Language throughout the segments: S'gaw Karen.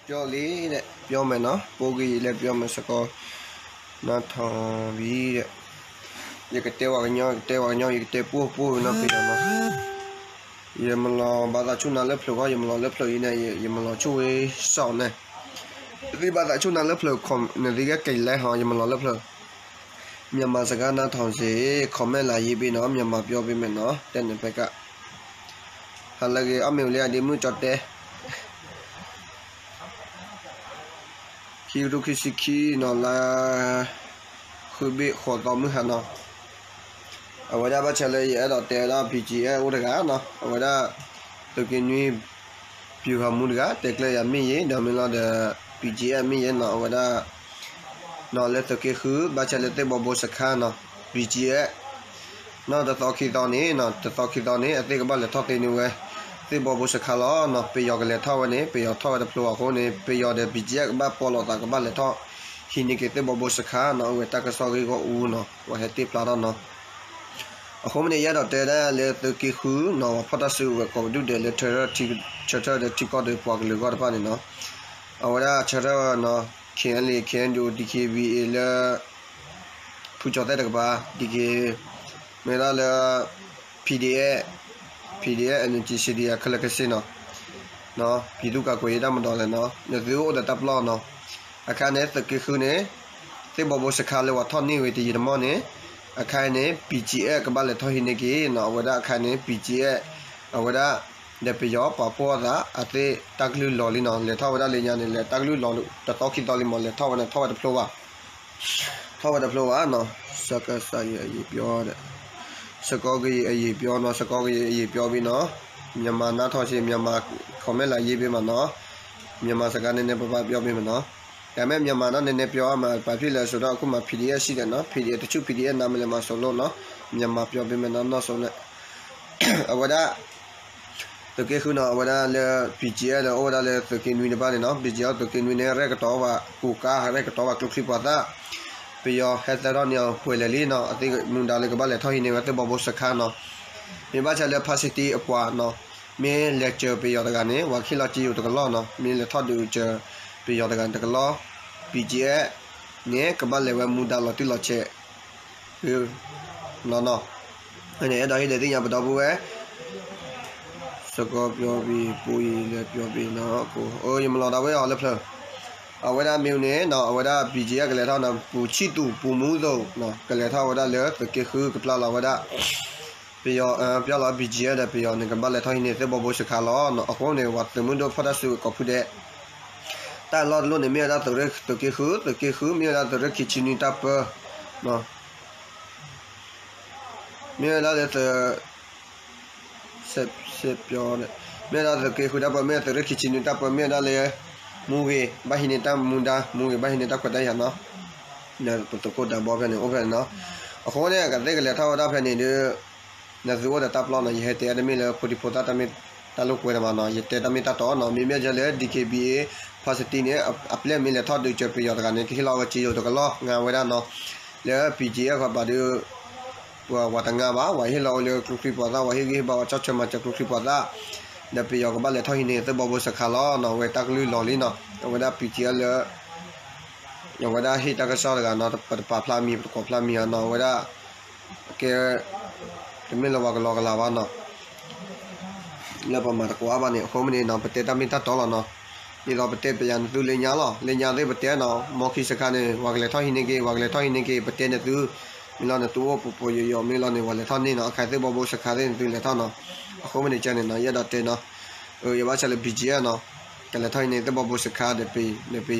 ပြောလေတဲ့, ပြောမယ်နော်, ပိုဂ့ၤလဲပြောမယ်စကော, နားထောင်ပြီတဲ့, ယကတဲဝဲကညီ, ယကတဲဝဲကညီ, ယကတဲပို့ပို့နော်, ပယီၤနော်, ယမလီၤဘၣ်သးဆူၣ်နၤလၢဖျၢၣ်ဃီ, ယမလီၤလၢဖျၢၣ်အံၤန့ၣ်, ယမလီၤဆူၣ်ဝဲစီၣ်န့ၣ်, သုဘၣ်သးဆူၣ်နၤလၢဖျၢၣ်, နသုကက့ၤလဲၤဟီ, ယမလီၤလၢဖျၢၣ် မြန်မာစကားနားထောင်စေ, comment လာရေးပေးနော်, မြန်မာပြောပေးမယ်နော်, တဲန့ၣ်ဖဲက, ဟါလၢအဂ့ၤ အီၣ်မ့ၢ်ဝံၤလံ အဒ့မုၣ်ကၠီတဲ ခံကထိခံဆံခံနီၤ လါဃုဘ့ၣ်ဃိးသီမုၢ်ဟါနီၤ, အဝဲဒၣ်ဘၣ်ဆၣ်လၢယအဲၣ်ဒိးတဲဝဲဒၣ် ဘံၣ်ကၠံၣ်အဲၣ် အိၣ်တဂၤနီၤ, အဝဲဒၣ် သုးက့နွံ ပျူၤဟီၣ်မူတဂၤ တဲကျၢၤယၤမ့ၢ်ယဲ ဒီးမ့ၢ်လီၤဒီး ဘံၣ်ကၠံၣ်အဲၣ် မ့ၢ်ယဲနီၤ, အဝဲဒၣ် နီၤလၢသုးက့ဃု ဘၣ်ဆၣ်လၢသ့ၣ်ဘီဘိစခါနီၤ, ဘံၣ်ကၠံၣ်အဲၣ် နီၤတသီခံသီန့ၣ်, တသီခံသီန့ၣ် အသ့ၣ်ကဘၣ်လဲၤထီၣ်သ့န့ၢ်ဝဲ သ့ၣ်ဘီဘိစခါလီၤနီၤ, ပယီၤကလဲၤထီၣ်ဝဲန့ၣ် ပယီၤထီၣ်ဝဲတဖျိအဃိန့ၣ် ပယီၤဒီးဘံၣ်ကၠံၣ်အဲၣ် ကဘၣ်ပီးလိာ်သး ကဘၣ်လဲၤထီၣ်ဟံးန့ၢ်က့ၤသ့ၣ်ဘီဘိစခါနီၤ, အဝဲတၢ်ကစီၣ်ဂ့ၢ်ဂီၢ်အူနီၤ, ပှၤဟဲတ့ၢ်ဖျါထီၣ်နီၤ, အဃိမ့ၢ်န့ၣ် ယအဲၣ်ဒိးတဲဒၣ်လၢသုးက့ဃုနီၤ, ပှၤဖီၣ်တၢ်စုကဝဲၤကိးဒူၣ်ဒဲးလၢ ဆၢထၢၣ်ဒီးထံကီၢ်ဒီးပှၤကလုာ်ဂီၢ်တဖၣ်န့ၣ်နီၤ, အဝဲဒၣ်ဆၢထၢၣ်နီၤ, ခ့ၣ်အဲလ်အ့ၣ်, ခ့ၣ်အဲလ်ယူၣ်, ဒံၣ်ခ့ၣ်ဘံၣ်အ့ၣ် လၢ ဖုကၠီၤသဲၣ်တကပၤ, ဒံၣ်ခ့ၣ်, မ့ၢ်ဒၣ်လၢ PDF, PDF, NUG, CDF ခဲလၢာ်ခဲဆ့နီၤ, ပြည်သူ့ကာကွယ်ရေးတပ်မတော်လဲၣ်နီၤ, နသုအိၣ်ဒီးတၢ်ပျီနီၤ, အခါန့ၣ် သုးက့ဃုန့ၣ် သ့ၣ်ဘီဘိစခါလၢပှၤထီၣ်န့ၢ်ဝဲတယံာ်တမီၢ်န့ၣ်, အခါန့ၣ် ဘံၣ်ကၠံၣ်အဲၣ် ကဘၣ်လဲၤထီၣ်ဟံးန့ၢ်က့ၤနီၤ, အဝဲဒၣ်အခါန့ၣ် ဘံၣ်ကၠံၣ်အဲၣ် အဝဲဒၣ် ဒီးပယီၤပာ်ဖှိၣ်အသး အသ့ၣ်တၢ်ကလုၢ်လီၤလံနီၤ, လဲၤထီၣ်ဝဲဒၣ်လၢညါန့ၣ် လဲၤတၢ်ကလုၢ်လီၤတသီခံသီလံမး, လဲၤထီၣ်ဝဲန့ၣ် ထီၣ်ဝဲတဖျိဘၣ် ထီၣ်ဝဲတဖျိဘၣ်နီၤ, စကစ အရေးပြော, စကီကရံအရေးပြောနီၤ, စကီကရံအရေးပြောဘံနီၤ, မြန်မာနားထောင်စေ, မြန်မာ comment လာရေးပေးပါနော်, မြန်မာစကားနည်းနည်းပါးပါးပြောပေးမယ်နော်, ဒါပေမဲ့ မြန်မာတော့နည်းနည်းပြောရမှာ, ဘာဖြစ်လဲဆိုတော့ အခုမှ PDF ရှိတယ်နော်, PDF တချို့ PDF နားမလည်မှာစိုးလို့နော်, မြန်မာပြောပေးမယ်နော်, နောက်ဆုံးနဲ့ အဝဲဒၣ် သုးက့ဃုနီၤ, အဝဲဒၣ်လၢ ဘံၣ်ကၠံၣ်အဲၣ် ဒီးအိၣ်ဝဲဒၣ်လၢသုးက့နွံတဖၣ်န့ၣ်နီၤ, ဘံၣ်ကၠံၣ်အဲၣ် သုးက့နွံန့ၣ် ရဲၣ်ကတီၤဘၣ်ကူကါ, ရဲၣ်ကတီၤဘၣ်ကျိချံမျိာ်သၣ်, ပယီၤဟဲသၢထီၣ်န့ၢ်အီၤပှဲၤလဲၣ်လံနီၤ, အသ့ၣ်မူဒါလၢကဘၣ်လဲၤထီၣ်ဟံးန့ၢ်ဝဲသ့ၣ်ဘီဘိစခါနီၤ, မ့ၢ်ဘၣ်ဆၣ်လၢ ဖါစတံအပှၤနီၤ, မ့ၢ်လဲၤစၢၤပယီၤတဂၤန့ၣ် ပှၤကဟ့ၣ်လီၤစ့ယိၤတကလီၢ်နီၤ, မ့ၢ်လဲၤထီၣ်ဒုးစၢၤပယီၤတဂၤန့ၣ်တကလီၢ်, ဘံၣ်ကၠံၣ်အဲၣ်န့ၣ် ကဘၣ်လဲၤဝဲမူဒါလီၤတံၢ်လီၤဆဲး လီၤနီၤ, န့ၣ် အဲၣ်ဒိးဟ့ၣ်ဒုးသ့ၣ်ညါပဒီပုၢ်ဝဲၢ် စကီၤပျီပံၤ ပူၤအံၤလဲၤပျီပံၤနီၤ, ယမလီၤဒၣ်ဝဲအီၤလၢဖျၢၣ်, အဝဲဒၣ်မ့ၢ်န့ၣ်နီၤ, အဝဲဒၣ် ဘံၣ်ကၠံၣ်အဲၣ် ကလဲၤထီၣ်နီၤ, ပူၤဆံၣ်သူၣ် ပူၤမူသိးနီၤ, ကလဲၤထီၣ်ဝဲဒၣ်လၢသုးက့ဃု ကပျၢ်လီၤဝဲဒၣ် ပယီၤ, ပျၢ်လီၤ ဘံၣ်ကၠံၣ်အဲၣ် ဒီးပယီၤန့ၣ် ကဘၣ်လဲၤထီၣ်ဟံးန့ၢ်သ့ၣ်ဘီဘိစခါလီၤနီၤ, အဃိန့ၣ် ပှၤသုးမုၢ်ဒိၣ်ဖီၣ်တၢ်စုကဝဲၤကိးဖုဒဲး တၢ်လီၢ်တလီၢ်န့ၣ် မ့ၢ်ဝဲဒၣ်သုးရ့ၣ်သုးက့ဃု, သုးက့ဃု မ့ၢ်ဝဲဒၣ်သုးရ့ၣ်ခံဆံနွံတၢ်ပၢ, မ့ၢ်ဝဲဒၣ်လၢသုး, စဲးပျီ, မ့ၢ်ဝဲဒၣ်သုးက့ဃုတၢ်ပၢ, မ့ၢ်ဝဲသုးရ့ၣ်ခံဆံနွံတၢ်ပၢ, မ့ၢ်ဝဲဒၣ်လၢ မူဂ့ၤ ဘၣ်ဟံးန့ၢ်တၢ်မူဒါ, မူဂ့ၤ ဘၣ်ဟံးန့ၢ်တၢ်ခွဲးတၢ်ယာ်နီၤ, ပသုးခိၣ်ဒးဘီဖဲန့ၣ် အိၣ်ဖဲန့ၣ်နီၤ, အဃိန့ၣ် ကသ့ၣ်ကလဲၤထီၣ်ဝဲဒၣ်ဖဲန့ၣ်ဒီး နသုအိၣ်ဒီးတၢ်ပျီနီၤ, ယဟဲတဲတမ့ၢ်လၢဖိဒံဖိသၣ်တၢ်မ့ၢ်တၢ်လိာ်ကွဲတမးနီၤ, ယတဲတၢ်မ့ၢ်တၢ်တီနီၤ, မ့မ့ၢ်လၢ ဒံၣ်က့ဘံၣ်အ့ၣ် ဖါစတံန့ၣ် အပျဲၢ်မ့ၢ်လဲၤထီၣ်ဒုးစၢၤပယီၤတဂၤန့ၣ် ကဟ့ၣ်လီၤဝဲစ့ယိၤတကလီၢ် ငါဝဲဒၣ်နီၤ, လၢ ဘံၣ်ကၠံၣ်အဲၣ် ဃီဘၣ်ဒီး ပှၤတငါဘၣ်, ပှၤဟ့ၣ်လီၤအိၣ်လၢကျိချံမျိာ်သၣ်, ပှၤဟ့ၣ်ဂံၢ်ဟ့ၣ်ဘါပှၤဆီၣ်ထွဲမၤစၢၤကျိချံမျိာ်သၣ်, ဒီးပယီၤကဘၣ်လဲၤထီၣ်ဟံးန့ၢ်သ့ၣ်ဘီဘိစခါလီၤနီၤ, အဝဲတၢ်ကလုၢ်လီၤလံနီၤ, အဝဲဒၣ် ဘံၣ်ကၠံၣ်အဲၣ် လၢ အဝဲဒၣ်ဟ့ၣ်တၢ်ကစီၣ်တဂၤနီၤ, ပတပာ်ဖျါမံၤ ပတကိးဖျါမံၤအနီၤ, အဝဲဒၣ် ကဲ တမ့ၢ်လၢပှၤကလီကလီဘၣ်နီၤ, လၢပမၤတကိးအါဘၣ်န့ၣ် အဃိမ့ၢ်န့ၣ်နီၤ, ပတဲတၢ်မ့ၢ်တၢ်တီလီၤနီၤ, ဒ်သိးပတဲပယၤနသုလၢညါလီၤ, လၢညါသ့ၣ်ပတဲနီၤ, မီခံစခါန့ၣ် ပှၤကလဲၤထီၣ်ဟံးန့ၢ်က့ၤ, ပှၤကလဲၤထီၣ်ဟံးန့ၢ်က့ၤ, ပတဲနသု, မ့ၢ်လီၤနသုအိၣ်ပပှဲၤယိာ်ယိာ် မ့ၢ်လီၤန့ၣ် ပှၤလဲၤထီၣ်န့ၢ်နီၤ, အခါသ့ၣ်ဘီဘိစခါသ့ၣ်နသုလဲၤထီၣ်နီၤ, အဃိမ့ၢ်န့ၣ်ကဲန့ၣ်နီၤ, ယအဲၣ်ဒိးတဲနီၤ, ယဘၣ်ဆၣ်လၢ ဘံၣ်ကၠံၣ်အဲၣ် နီၤ, ကလဲၤထီၣ်ဟံးန့ၢ်သ့ၣ်ဘီဘိစခါဒီးပယီ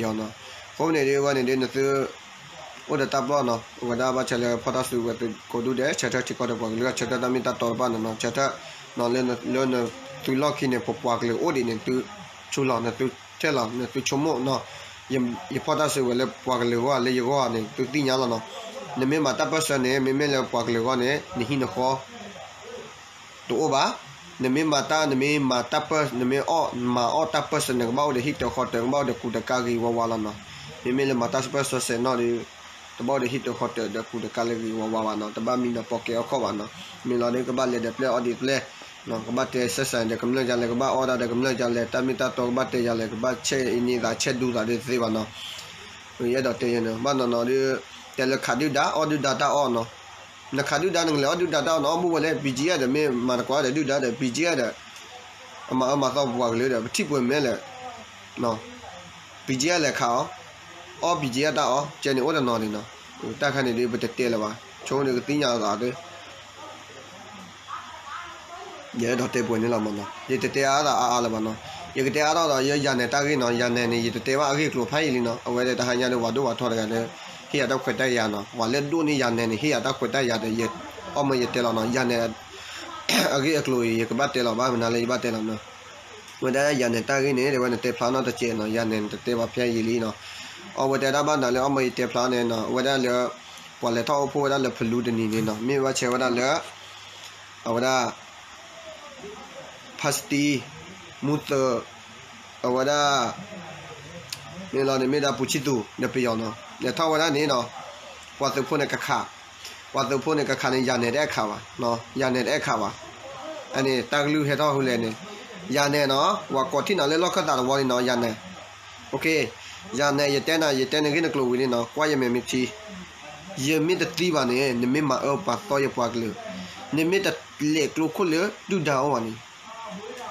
ၤနီၤ, အဃိမ့ၢ်န့ၣ်ဒ်ဝဲန့ၣ်ဒ်နသု အိၣ်ဒီးတၢ်ပျီနီၤ, အဝဲဒၣ်ဘၣ်ဆၣ်လၢဖီၣ်တၢ်စုကဝဲၤကိးဒူၣ်ဒဲး ဆၢထၢၣ်ထံကီၢ်ဒီးပှၤကလုာ် ဆၢထၢၣ်တၢ်မ့ၢ်တၢ်တီတဖၣ်န့ၣ်နီၤ, ဆၢထၢၣ်နီၤ, လၢနသုလီၢ်ခံန့ၣ် ပပှၤကလုာ်အိၣ်ဒံးန့ၣ် သုဆိလီၤ နသုထဲလီၤ နသုဆိကမိၣ်နီၤ, ယဖီၣ်တၢ်စုကဝဲၤလၢပှၤကလုာ်အဂီၢ် လၢယဂီၢ်န့ၣ် သုသ့ၣ်ညါလီၤနီၤ, နမ့ၢ်မၤတၢ်ပၢၢ်ဆၢန့ၣ် မ့မ့ၢ်လၢပှၤကလုာ်အဂီၢ်န့ၣ် နဟံၣ်နဃီ တအိၣ်ဘၣ်, နမ့ၢ်မၤတၢ် နမ့ၢ်မၤတၢ်ပၢၢ် နမ့ၢ်အီၣ်မၤအီၣ်တၢ်ပၢၢ်ဆၢ နကဘၣ်အိၣ်ဒီးဟံၣ်တၢၤဃီတၢၤ ကဘၣ်အိၣ်ဒီးကူတကါဂ့ၤဝါဝါလီၤနီၤ, မ့မ့ၢ်လၢမၤတၢ်ပၢၢ်ဆၢစဲးနီၣ်ဒီး တဘၣ်အိၣ်ဒီးဟံၣ်တၢၤဃီတၢၤဒီးကူတကါလၢဂ့ၤဝါဝါဘၣ်နီၤ, တဘၣ်မံနီၤပီကဲအီၣ်ခီၣ်ဘၣ်နီၤ, မ့ၢ်လီၤဒီးကဘၣ်လဲၤဒီးပျဲၢ်အီၣ်ဒံးပျဲၢ် ကဘၣ်တဲစဲးစးဒီးကမျၢၢ်ဒ်လဲၣ်, ကဘၣ်အီၣ်ဒၣ်ဒီးကမျၢၢ်ဒ်လဲၣ်, တၢ်မ့ၢ်တၢ်တီကဘၣ်တဲဒ်လဲၣ်, ကဘၣ်ဆဲးအံၤန့ၢ်သး ဆဲးဒူသးဒ်တသ့ဘၣ်နီၤ. ယအဲၣ်ဒိးတဲယဲန့ၣ် ဘၣ်နီၤနီၤဒီး တဲလၢခးဒုၣ်ဒါ အီၣ်ဒုၣ်ဒါတၢ်အီၣ်နီၤ. နခးဒုၣ်ဒါ နကလဲၤအီၣ်ဒုၣ်ဒါတၢ်အီၣ်နီၤ, အီၣ်မ့ၢ်ဝဲလဲၣ် ပံၤက့အီၤဒီး မ့ၢ်မၤတကွၢ်ဒီးဒုၣ်ဒါဒီး ပံၤက့အီၤဒီး အမၤအၢမၤသီပပှၤကလုာ်ဒီး ပထံၣ်ပှဲၤမဲာ်လဲၣ် ပံၤက့အီၤလဲၤခးအီၤ, အီၣ်ပံၤက့အီၤတၢ်အီၣ် ကဲန့ၣ်အိၣ်တနီၤန့ၣ်နီၤ. တၢ်ခါန့ၣ်ဒီး ပတတဲလၢၤဘၣ်, ဆိကမိၣ်န့ၣ်ကသ့ၣ်ညါအသးသ့ ယအဲၣ်ဒိးတဲပှဲၤန့ၣ်လီၤမးနီၤ, ယတတဲအါသးအါအါလၢၤဘၣ်နီၤ. ယကတဲအါထီၣ်ဒီး ယယၤနဲၤတၢ်ဂ့ၢ်နီၤ, ယၤနဲၤန့ၣ် ယတတဲဘၣ်အဂ့ၢ်အကျိၤဖးယံာ်လံနီၤ. အဝဲဒၣ်တဟါညါဒီး ပှၤဒိၣ်ပှၤထီတဂၤဒီး ဟ့ၣ်ယၤတၢ်ခွဲးတၢ်ယာ်နီၤ, ပှၤလၢဒိၣ်န့ၢ်ယၤနဲၤန့ၣ် ဟ့ၣ်ယၤတၢ်ခွဲးတၢ်ယာ်ဒီး ယအီၣ်မၢယတဲလီၤနီၤ. ယၤနဲၤအဂ့ၢ်အကျိၤအံၤ ယကဘၣ်တဲလီၤဘၣ်မနုၤလၢယဘၣ်တဲလီၤနီၤ. ဝဲဒၣ်ယၤနဲၤတၢ်ဂ့ၢ်န့ၣ် ဝဲနတဲဖျါနီတစဲးနီၤ, ယၤနဲၤနတတဲဘၣ်ဖဲယံာ်လံနီၤ. အဝဲတဲဒၣ်ဘၣ်နၤလၢအီၣ်မၢယတဲဖျါန့ၣ်နီၤ, အဝဲဒၣ်လၢ ပှၤလဲၤထီၣ်အိၣ်ဖှိၣ်ဝဲဒၣ်လၢဖလူတနံၤန့ၣ်နီၤ, မ့ၢ်ဘၣ်ဆဲးဝဲဒၣ်လၢ အဝဲဒၣ် ဖါစတံ မူသုး အဝဲဒၣ် မ့ၢ်လီၤန့ၣ် မ့ၢ်ဒၣ်ပူၤဆံၣ်သူးဒီးပယီၤနီၤ, လဲၤထီၣ်ဝဲဒၣ်န့ၣ်နီၤ, ပှၤသုးဖိန့ၣ်ကခး, ပှၤသုးဖိန့ၣ်ကခးန့ၣ် ယၤနဲၤတအဲၣ်ခးဘၣ်, ယၤနဲၤတအဲၣ်ခးဘၣ်. အန့ၣ်တၢ်ကလုၢ်ဟဲထီၣ်ဟူလဲၣ်န့ၣ်, ယၤနဲၤနီၤ ပှၤကိးထံၣ်နၤလၢလီၢ်ခၢၣ်သးတဝီန့ၣ်နီၤ, ယၤနဲၤ ယၤနဲၤ ယတဲနၤ ယတဲနဂ့ၢ်နကျိၤဝံၤန့ၣ်နီၤ, ကွၢ်ယမဲာ်မ့ၢ်ထံ, ယမ့ၢ်တသံဘၣ်န့ၣ် နမ့ၢ်မၤအၢပှၤသီယပှၤကလုာ်, နမ့ၢ်တလဲၤကျိခိၣ်လၢဒုၣ်ဒါအအိၣ်ဘၣ်န့ၣ်,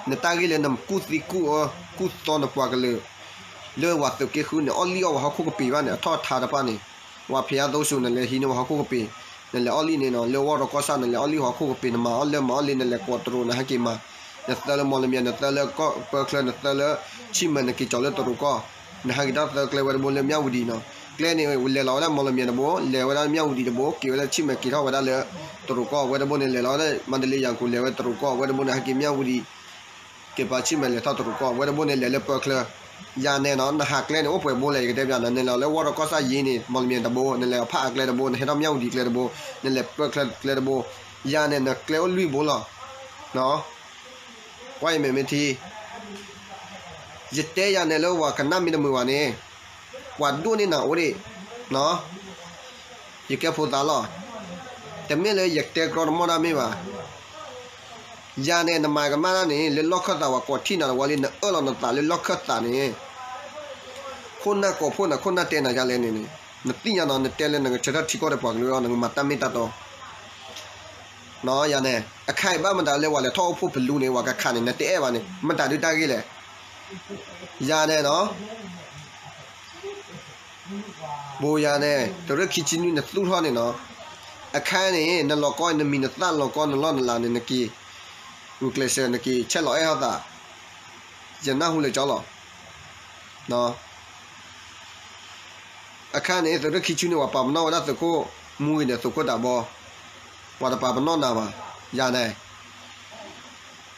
နတၢ်ဂ့ၢ်လၢနကူၣ်သံကူၣ်အၢ ကူၣ်သီနပှၤကလုာ် လၢပှၤသုးက့ဃုန့ၣ် အီၣ်လံၣ်အီၣ်ဝဲဟီၣ်ခိၣ်ကပ့ၤဘၣ်န့ၣ် အထီၣ်ထါတဖၣ်န့ၣ်, ပှၤဖဲးယါသိစူၤ နလဲၤဟံးန့ၢ်ဝဲဟီၣ်ခိၣ်ကပ့ၤ, နလဲၤအီၣ်လံၣ်န့ၣ်နီၤ လၢဝီၢ်ရီကီၢ်ဆၣ် နလဲၤအီၣ်လံၣ်ဟီၣ်ခိၣ်ကပ့ၤ, နမၤအီၣ်လၢမၤအီၣ်လံၣ် နလဲၤကိးတရူး နဟဲက့ၤမၤ, နသၢလၢမီၢ်လမၠဲၣ် နသၢလၢပၢချၢ နသၢလၢဆံၣ်မဲာ် နက့ၤကၠီၤလၢတရူးကီၢ်, နဟဲက့ၤထီၣ်သၢကျဲဝဲတဘိလၢမၠၣ်ဝတံၤနီၤ, ကျဲန့ၣ် လဲၤလီၤဝဲဒၣ်မီၢ်လမၠဲၣ်တဘိ လဲၤဝဲဒၣ်မၠၣ်ဝတံၤတဘိ က့ၤဝဲဒၣ်ဆံၣ်မဲာ် က့ၤထီၣ်ဝဲဒၣ်လၢတရူးကီၢ်, ဝဲတဘိန့ၣ် လဲၤလီၤဝဲဒၣ်မါတလ့ ယၤကိာ် လဲၤဝဲတရူးကီၢ်, ဝဲတဘိန့ၣ် ဟဲက့ၤမၠၣ်ဝတံၤ က့ၤပာ်ဆံၣ်မဲာ် လဲၤထီၣ်တရူးကီၢ်, ဝဲတဘိန့ၣ် လဲၤလၢပၢချၢ, ယၤနဲၤနီၤ နဟးကျဲန့ၣ် အိၣ်ပှဲၤဘိလဲၣ် ယကတဲပျးနၤ, နလဲၤလီၤလၢဝီၢ်ရီကီၢ်ဆၣ်ယံၤန့ၣ် မီၢ်လမၠဲၣ်တဘိ, နလဲၤဖးအါကျဲတဘိ, နဟဲထီၣ်မၠၣ်ဝတံၤကျဲတဘိ, နလဲၤပၢချၢကျဲတဘိ, ယၤနဲၤ နကျဲအိၣ်လွံၢ်ဘိလီၤ, ကွၢ်ယမဲာ်မ့ၢ်ထံ ယတဲယၤနဲၤလၢပှၤကနၣ်မ့ၢ်တမုာ်ဘၣ်န့ၣ်, ပှၤဒိၣ်န့ၢ်နၤအိၣ်ဒံး, ယကဲဖိသးလီၤ, တမ့ၢ်လၢယတဲကြီတမီၢ်တၢ်မ့ၢ်ဘၣ်, ယၤနဲၤ နမၤကမၣ်တၢ်န့ၣ် လၢလီၢ်ခၢၣ်သးပှၤကိးထံၣ်နၤတဝီလံ နအၢၣ်လီၤနသးလၢလီၢ်ခၢၣ်သးန့ၣ်, ခိၣ်နၢ်ကိးဖှိၣ်နၤ ခိၣ်နၢ်တဲနၤယါလဲၣ်န့ၣ်န့ၣ်, နသ့ၣ်ညါနီၤ နတဲလၢနကဆၢထၢၣ်ထံကီၢ်ဒီးပှၤကလုာ်လီၤ နကမၤတၢ်မ့ၢ်တၢ်တီ နီၤ ယၤနဲၤ အခါအံၤဘၣ်မတၤလၢပှၤလဲၤထီၣ်အိၣ်ဖှိၣ်ဖလူန့ၣ် ပှၤကခးန့ၣ် နတအဲၣ်ဘၣ်န့ၣ် မတၤဒုးတၢ်ဂ့ၢ်လဲၣ်. ယၤနဲၤနီၤ ဘိယၤနဲၤ သုးရ့ၣ်ခံဆံနွံ နသူၣ်ထီၣ်န့ၣ်နီၤ, အခါန့ၣ် နလီၤကီ နမံၤနသၣ်လီၤကီ နလီၢ်နလၤန့ၣ် နက့ၤ ဂုာ်ကျဲးစၢး နက့ၤဆဲးလီၤအဲၣ်ထီၣ်သး, ယနၢ်ဟူလၢာ်ကၠီလီၤ. အခါန့ၣ် သုးရ့ၣ်ခံဆံနွံန့ၣ် ပှၤပာ်ပနီၣ်ဝဲဒၣ်သုးခိၣ်မူဂ့ၤန့ၣ် သုးခိၣ်တးဘီ, ပှၤတပာ်ပနီၣ်နၤဘၣ်, ယၤနဲၤ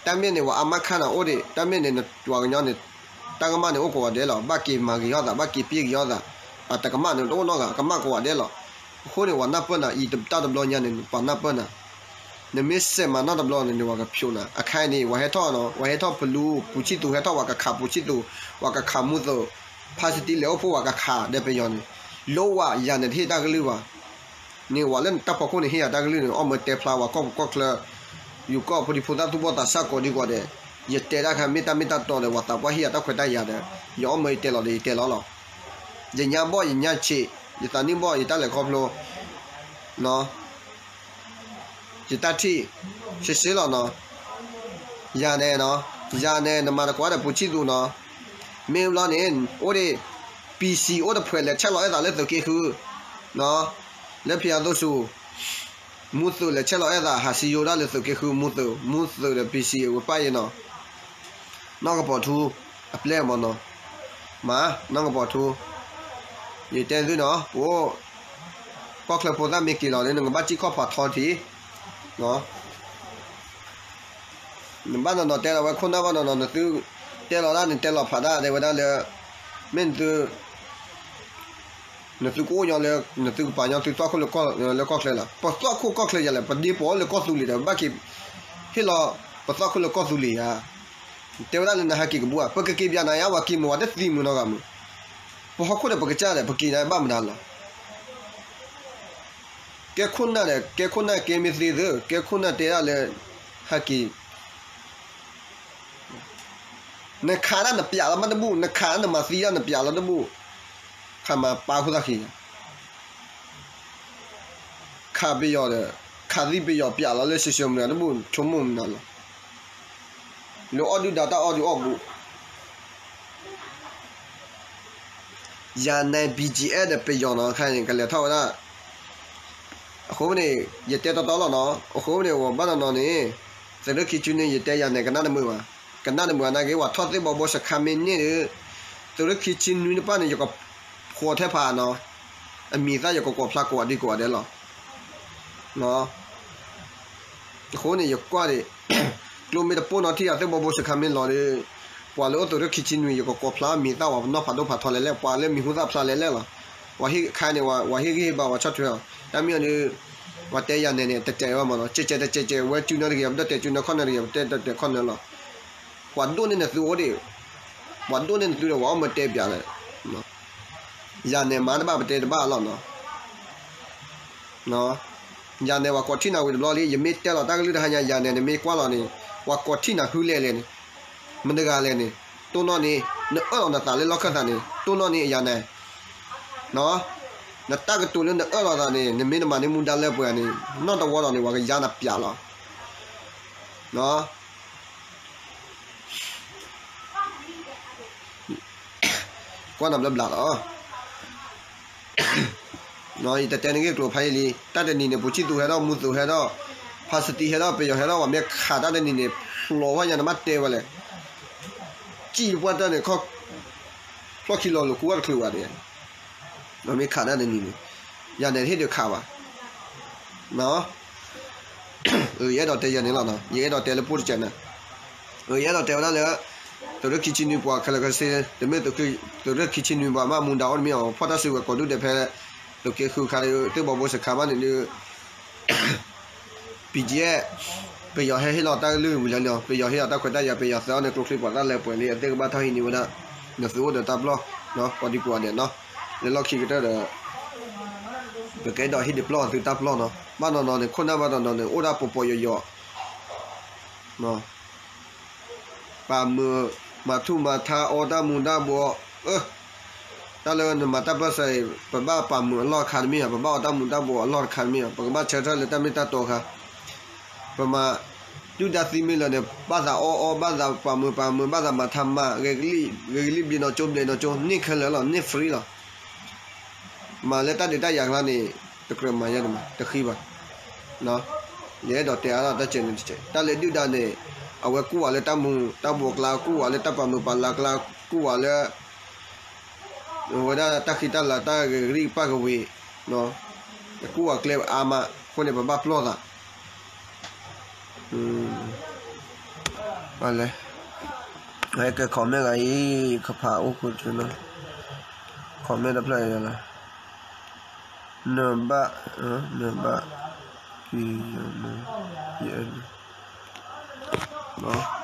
တၢ်မ့ၢ်န့ၣ် ပှၤအါမးခါနၤအိၣ်ဒံး, တၢ်မ့ၢ်န့ၣ် နပှၤကညီန့ၣ် တၢ်ကမၣ်န့ၣ်အိၣ်ကိးဂၤဒဲးလီၤ, ဘၣ်က့ၤမၤဂ့ၤထီၣ်သး, ဘၣ်က့ၤပျ့ၢ်ဂ့ၤထီၣ်သး, အတကမၣ်န့ၣ်တအိၣ်နီတဂၤ, ကမၣ်ကိးဂၤဒဲးလီၤ. အဃိန့ၣ် ပှၤနၢ်ပၢၢ်နၤ အံၤတၢ်တဘျီညါန့ၣ် ပှၤနၢ်ပၢၢ်နၤ, နမ့ၢ်စဲးမၤနီၣ်တဘျီန့ၣ် ပှၤကဖျိးနၤ, အခါအံၤန့ၣ် ပှၤဟဲထီၣ်နီၤ, ပှၤဟဲထီၣ်ဖလူ ပူၤဆံၣ်သူး ဟဲထီၣ် ပှၤကခးပူၤဆံၣ်သူး, ပှၤကခးမူသိး, ဖါစတံလဲၤအိၣ်ဖှိၣ် ပှၤကခးဒီးပယီၤန့ၣ်, လိဝဲ ယၤနဲၤတဟ့ၣ်တၢ်ကလုၢ်ဘၣ် န့ၣ် ပှၤလၢနတၢ်ဖီခိၣ်န့ၣ် ဟ့ၣ်ယၤတၢ်ကလုၢ်န့ၣ် အီၣ်မၢတဲဖျါ ပှၤကီၢ်ပူၤကီၢ်ချၢ, ယူၤကီၢ်ဖိဒံဖိသၣ်သူၣ်ဘီၣ်သးစၢ်ကိးဒံကိးဂၤဒဲး, ယတဲတၢ်ခါ မ့ၢ်တၢ်မ့ၢ်တၢ်တီဒီး ပှၤသးပှၢ်ဟ့ၣ်ယၤတၢ်ခွဲးတၢ်ယာ်ဒီး ယအီၣ်မၢယတဲလီၤဒီး ယတဲလီၤလီၤ. ယညါဘီၣ်ယညါဆံး, ယသးနံၣ်ဘီၣ်ယတၢ်လဲၤခီဖျိ ယတၢ်ထံၣ် ရှဲရှဲလီၤနီၤ, ယၤနဲၤနီၤ, ယၤနဲၤ နမၤတကွၢ်ဒီးပူၤဆံၣ်သူးနီၤ, မ့ၢ်ဘျီန့ၣ် အိၣ်ဒံး ပံၤစံၤ အိၣ်တဖှဲး လဲၤဆဲးလီၤအဲၣ်သးလၢသုးက့ဃု, လၢဖဲအသိစူၤ, မူသုးလဲၤဆဲးလီၤအဲၣ်သး ဟးစံယိၤဒၣ်လၢသုးက့ဃု မူသုး, မူသုးဒီးပံၤစံၤ ဝဲပၢ်ယဲနီၤ, နီၢ်ကပီၤထူ အပျဲၢ်မးနီၤ, မၤ နီၢ်ကပီၤထူ, ယတဲသုနီၤ ပအိၣ် ကီၢ်ချၢဖိသၣ်မ့ၢ်က့ၤလီၤန့ၣ် နကဘၣ်စံၣ်ခီၣ်ဖးထီထံး, နဘၣ်နီၤနီၤတဲလီၤဝဲခိၣ်နၢ်ဘၣ်နီၤနီၤ နသုတဲလီၤဒၣ်န့ၣ် တဲလီၤဖးဒၣ်တဲဝဲဒၣ်လၢ မ့ၢ်နသု နသုကအိၣ်ညီလၢ နသုကပာ်ညီသုသွၣ်ခိၣ်လၢကီၢ်လၢကီၢ်ချၢလီၤ. ပသွၣ်ခိၣ်ကီၢ်ချၢယၤလဲၣ် ပဒ့ပိာ်လၢကီၢ်သူလ့ၤဒီး ဘၣ်က့ၤဟ့ၣ်လီၤပသွၣ်ခိၣ်လၢကီၢ်သူလ့ၤဧါ. တဲဝဲဒၣ်လၢနဟဲက့ၤကဘူၣ်ဧါ ပကက့ၤပၠးနၤယါ ပှၤက့ၤမုာ်ဝဲတသံမုာ်နီတဂၤမုာ်. ပဟီၣ်ခိၣ်ဒီးပကစၢ်ဒီး ပက့ၤနၤဘၣ်မတၤလီၤ. ကဲခိၣ်နၢ်ဒီး ကဲခိၣ်နၢ်ကဲမ့ၢ်သ့သ့ ကဲခိၣ်နၢ်တဲဒၣ်လၢ ဟဲက့ၤ နခးဒၣ်နပျးလီၤမးတဘူၣ်, နခးဒၣ်နမၤသံဒၣ်နပျးလီၤတဘူၣ်, ခးမၤပာ်ဃုာ်သးခံ, ခးပယီၤဒီး ခးသံပယီၤပျးလီၤလၢ social media တဘူၣ် ဆိကမိၣ်မနုၤလီၤ, လၢအီၣ်ဒုၣ်ဒါတၢ်အီၣ်ဒုးအီၣ်ဘူး ယၤနဲ ဘံၣ်ကၠံၣ်အဲၣ် ဒီးပယီၤနီၤ ခါန့ၣ် ကလဲၤထီၣ်ဝဲဒၣ်, အဃိန့ၣ် ယတဲတီတီလီၤနီၤ, အဃိန့ၣ် ဝဲဘၣ်နီၤနီၤန့ၣ်, သုးရ့ၣ်ခံဆံနွံ ယတဲယၤနဲ ကနၣ်တမုာ်ဘၣ်, ကနၣ်တမုာ်နာ်က့ ပှၤထီၣ်သ့ၣ်ဘီဘိစခါမ့ၢ်န့ၢ်ဒီး, သုးရ့ၣ်ခံဆံနွံတဖၣ်န့ၣ် ယကဖှီထဲဖးနီၤ, အမံၤသၣ်ယကကိးဖျါကိးဂၤဒဲးကိးဂၤဒဲးလီၤ. အဃိန့ၣ် ယကွၢ်ဒံး, ကျိမ့ၢ်တပိၢ်နီၤထံၣ်အသ့ၣ်ဘီဘိစခါမ့ၢ်လီၤဒီး, ပှၤလၢအိၣ်သုးရ့ၣ်ခံဆံနွံ ယကကိးဖျါမံၤသၣ်ဝဲနီၢ်ဖးဒိၣ်ဖးထီလဲၣ်လဲၣ်, ပှၤလၢမံၤဟူသၣ်ဖျါလဲၣ်လဲၣ်လီၤ. ပှၤဟ့ၣ်ခါန့ၣ် ပှၤဟ့ၣ်ဂံၢ်ဟ့ၣ်ဘါ ပှၤဆီၣ်ထွဲအီၤ, တၢ်မ့ၢ်အီၤဒီး, ပှၤတဲယၤနဲန့ၣ် တစဲးဝဲမးနီၤ, ကဲကဲတကဲကဲ ဝဲစုနၢတဂ့ၤ ပတတဲစုနၢခီၣ်နၢတဂ့ၤ ပတဲတတဲခီၣ်နၢလီၤ. ပှၤဒိၣ်န့ၢ်နသုအိၣ်ဒံး, ပှၤဒိၣ်န့ၢ်နသုဒီး ပှၤအီၣ်မၢတဲပၠးလဲၣ်. ယၤနဲမၤတဘၣ်ပတဲတဘၣ်လီၤနီၤ. ယၤနဲပှၤကိးထံၣ်နၤဝံၤတဘျီလံ, ယမ့ၢ်တဲလီၤတၢ်ကလုၢ်တဟါညါ ယၤနဲန့ၣ်မ့ၢ်ကွၢ်လီၤန့ၣ်, ပှၤကိးထံၣ်နၤဟုလဲၣ်လဲၣ်န့ၣ်, မတဂၤလဲၣ်န့ၣ်, တိၢ်နီၣ်န့ၣ်, နအၢၣ်လီၤနသးလၢလီၢ်ခၢၣ်သးန့ၣ် တိၢ်နီၣ်န့ၣ်ယၤနဲ, နတၢ်ကတိၤလၢနအၢၣ်လီၤသးန့ၣ် နမ့ၢ်တမၤန့ၢ်မူဒါလၢပှဲၤန့ၣ် နီၢ်တဝီဒီးန့ၣ် ပှၤကယါနၤပၠးလီၤ. ကွၢ်နၤဘျီဘျးလီၤ. ယတတဲန့ၢ်ဂ့ၢ်ကျိၤဖးယံာ်လံ, တၢ်တနံၤန့ၣ် ပူၤဆံၣ်သူဟဲထီၣ် မူသူဟဲထီၣ်, ဖါစတံဟဲထီၣ် ပယီၤဟဲထီၣ် ပှၤမ့ၢ်ခးတၢ်တနံၤန့ၣ် ဖျိးဝဲညါနမ့ၢ်တဲဝဲလဲၣ်, စံၣ်တပှၢ်တၢၢ်န့ၣ် ဖျီၣ်ခံလီၤလိၤကူဝဲတချုးဘၣ်ဒီး, ပှၤမ့ၢ်ခးတၢ်တနံၤန့ၣ်, ယၤနဲတဟ့ၣ်ဒုးခးဘၣ် ယအဲၣ်ဒိးတဲယၤန့ၣ်လီၤ, ယအဲၣ်ဒိးတဲလၢပိၢ်တစဲးန့ၣ်, ယအဲၣ်ဒိးတဲဝဲဒၣ်လၢ သုးရ့ၣ်ခံဆံနွံပှၤခဲလၢာ်ခဲဆ့, တမ့ၢ်သုးရ့ၣ်ခံဆံနွံပှၤမ့ၢ်မူဒါအိၣ်တမ့ၢ်အီၤ ဖီၣ်တၢ်စုကဝဲၤကိးဒူၣ်ဒဲးဖဲ သုးက့ဃုခါဒီး သ့ၣ်ဘီဘိစခါဘၣ်န့ၣ်ဒီး BGF ပယီၤဟဲဟ့ၣ်လီၤတၢ်ကလုၢ်ဝံၤလီၤန့ၣ်, ပယီၤဟ့ၣ်လီၤတၢ်ခွဲးတၢ်ယာ် ပယီၤသၢအီၤန့ၣ် ကျိချံပှၤတၢ်လၢပှဲၤလံ အသ့ၣ်ကဘၣ်ထီၣ်ဟံးန့ၢ်ဝဲဒၣ် နသုအိၣ်ဒီးတၢ်ပျီၢ် ကိးဒံကိးဂၤဒဲးနီၤ, လၢလီၢ်ခံကတၢၢ်ဒီး ပကအဲၣ်ဒိးဟ့ၣ်ဒုးပျီၢ်သုတၢ်ပျီၢ်နီၤ, ဘၣ်နီၤနီၤန့ၣ် ခိၣ်နၢ်ဘၣ်နီၤနီၤန့ၣ် အိၣ်ဒၣ်ပီၤပီၤယိာ်ယိာ် ပာ်မုာ်, မၤထူၣ်မၤထါ အီတၢ်မူၤတၢ်ဘှီး, တၢ်လၢနမၤတၢ်ပၢၢ်ဆၢအံၤ ပဘၣ်ပာ်မုာ်အလီၢ်တခါတမ့ၢ်ဧါ, ပဘၣ်အီတၢ်မူၤတၢ်ဘှီးအလီၢ်တခါတမ့ၢ်ဧါ, ပကဘၣ်ဆၢထၢၣ်လၢတၢ်မ့ၢ်တၢ်တီအခါ, ပမၤဒုၣ်ဒါသံမ့ၢ်လၢာ်န့ၣ် ဘၣ်သးအီအီ, ဘၣ်သးပာ်မုာ်ပာ်မုာ်, ဘၣ်သးမၤထါမၤ, ဂဲၤကလံၣ်ဘျ့းနီၢ်ကၠိဘျ့းနီၢ်ကၠိ, န့ၢ်ခဲလၢာ်လီၤ, န့ၢ် free လီၤ. မၤလၢတၢ်ဒုးတၢ်ယၤအကျါန့ၣ် တကြၢးမၤယဲန့ၣ်မး တဃံဘၣ်. ယအဲၣ်ဒိးတဲအါထီၣ်တၢ်စဲးန့ၣ်တစဲး, တၢ်လၢဒုၣ်ဒါန့ၣ် အဝဲကူၣ်ဝဲလၢတၢ်မူၤတၢ်ဘှီးအကျါ, ကူၣ်ဝဲလၢတၢ်ပာ်မုာ်ပာ်လၤအကျါ, ကူၣ်ဝဲလၢ အဝဲဒၣ်တၢ်ဃံတၢ်လၤ တၢ်ဂ့ၤကလံၣ်ပၢ်ကဝ့ၤ, ကူၣ်ဝဲကျဲအါမး, အဃိန့ၣ် ပဘၣ်ပျီၢ်သး လဲၣ်, ကဲ comment ဂၤအံၤ ကဖးအိၣ်ခိၣ်တနီၤ, comment တဖျၢၣ်အံၤလီၤ, နဘၣ်, နဘၣ်, ကံၤယၤမ, ယဲ,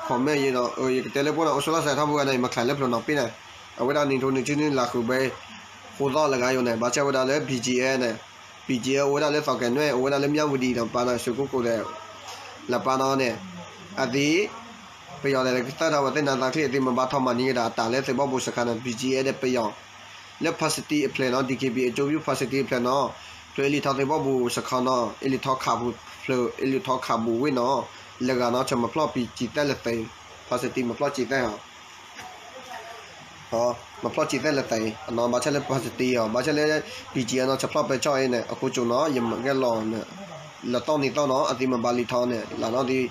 comment ယဲဒီး ယကတဲလၢပှၤန့ၣ် အိၣ်ဆိးလီၢ်စဲးထီၣ်ဖိဂၤန့ၣ် မၤချၢလၢဖျိးနီၤပ့ၢ်န့ၣ်, အဝဲဒၣ်နံၣ်ထိနံၣ်ဆံနံၣ်လါဃုာ်ဘဲ ဃိးသီလၢဂၤယိာ်န့ၣ် ဘၣ်ဆၣ်ဝဲဒၣ်လၢ BGF န့ၣ်, BGF အိၣ်ဝဲဒၣ်လၢသီကဲၤနွဲၣ် အိၣ်ဝဲဒၣ်လၢမၠၣ်ဝတံၤဒီးပၢ်န့ၣ် စူးကိၣ်ကိၣ်ဒီး လၢပၢ်နီၤန့ၣ်, အသ့ၣ် ပယီၤလဲၤကသၢထီၣ်ဝဲသ့ၣ်နါသးချံ အသ့ၣ်မၤဘၣ်ထီၣ်မၤနံၤကဒါ အတၢ်လၢသုးဘီၣ်ပူၤစခါန့ၣ် BGF ဒီးပယီၤ လၢ ဖါစတံအဖျဲၣ်နီၤ DKBA အကၠိဖၠူ ဖါစတံအဖျဲၣ်နီၤ, ဖျၢၣ်အ့လံထီသ့ၣ်ဘီၣ်ပူၤစခါနီၤ အ့လံထီခးပူၤ ဖျၢၣ်အ့လံထီခးပူၤဝ့ၢ်နီၤ, လၢဂၤနီၤ ဆၢမၤဖျီၣ်ပံၤစံးသဲလၢသ့, ဖါစတံမၤဖျီၣ်စံးသဲဟီ မၤဖျီၣ်စံးသဲလၢသ့, အနီၤဘၣ်ဆၣ်လၢ ဖါစတံ အီၤ ဘၣ်ဆၣ်လၢ BGF နီၤ ဆၢဖျီၣ်ပဲဆီၣ်အံၤန့ၣ် အဃိကၠိနီၤ ယဂဲၤလီၤန့ၣ် လၢတီၢ်နံၤသီနီၤ အသ့မၤဘၣ်လံထီန့ၣ် လၢနီၤသ့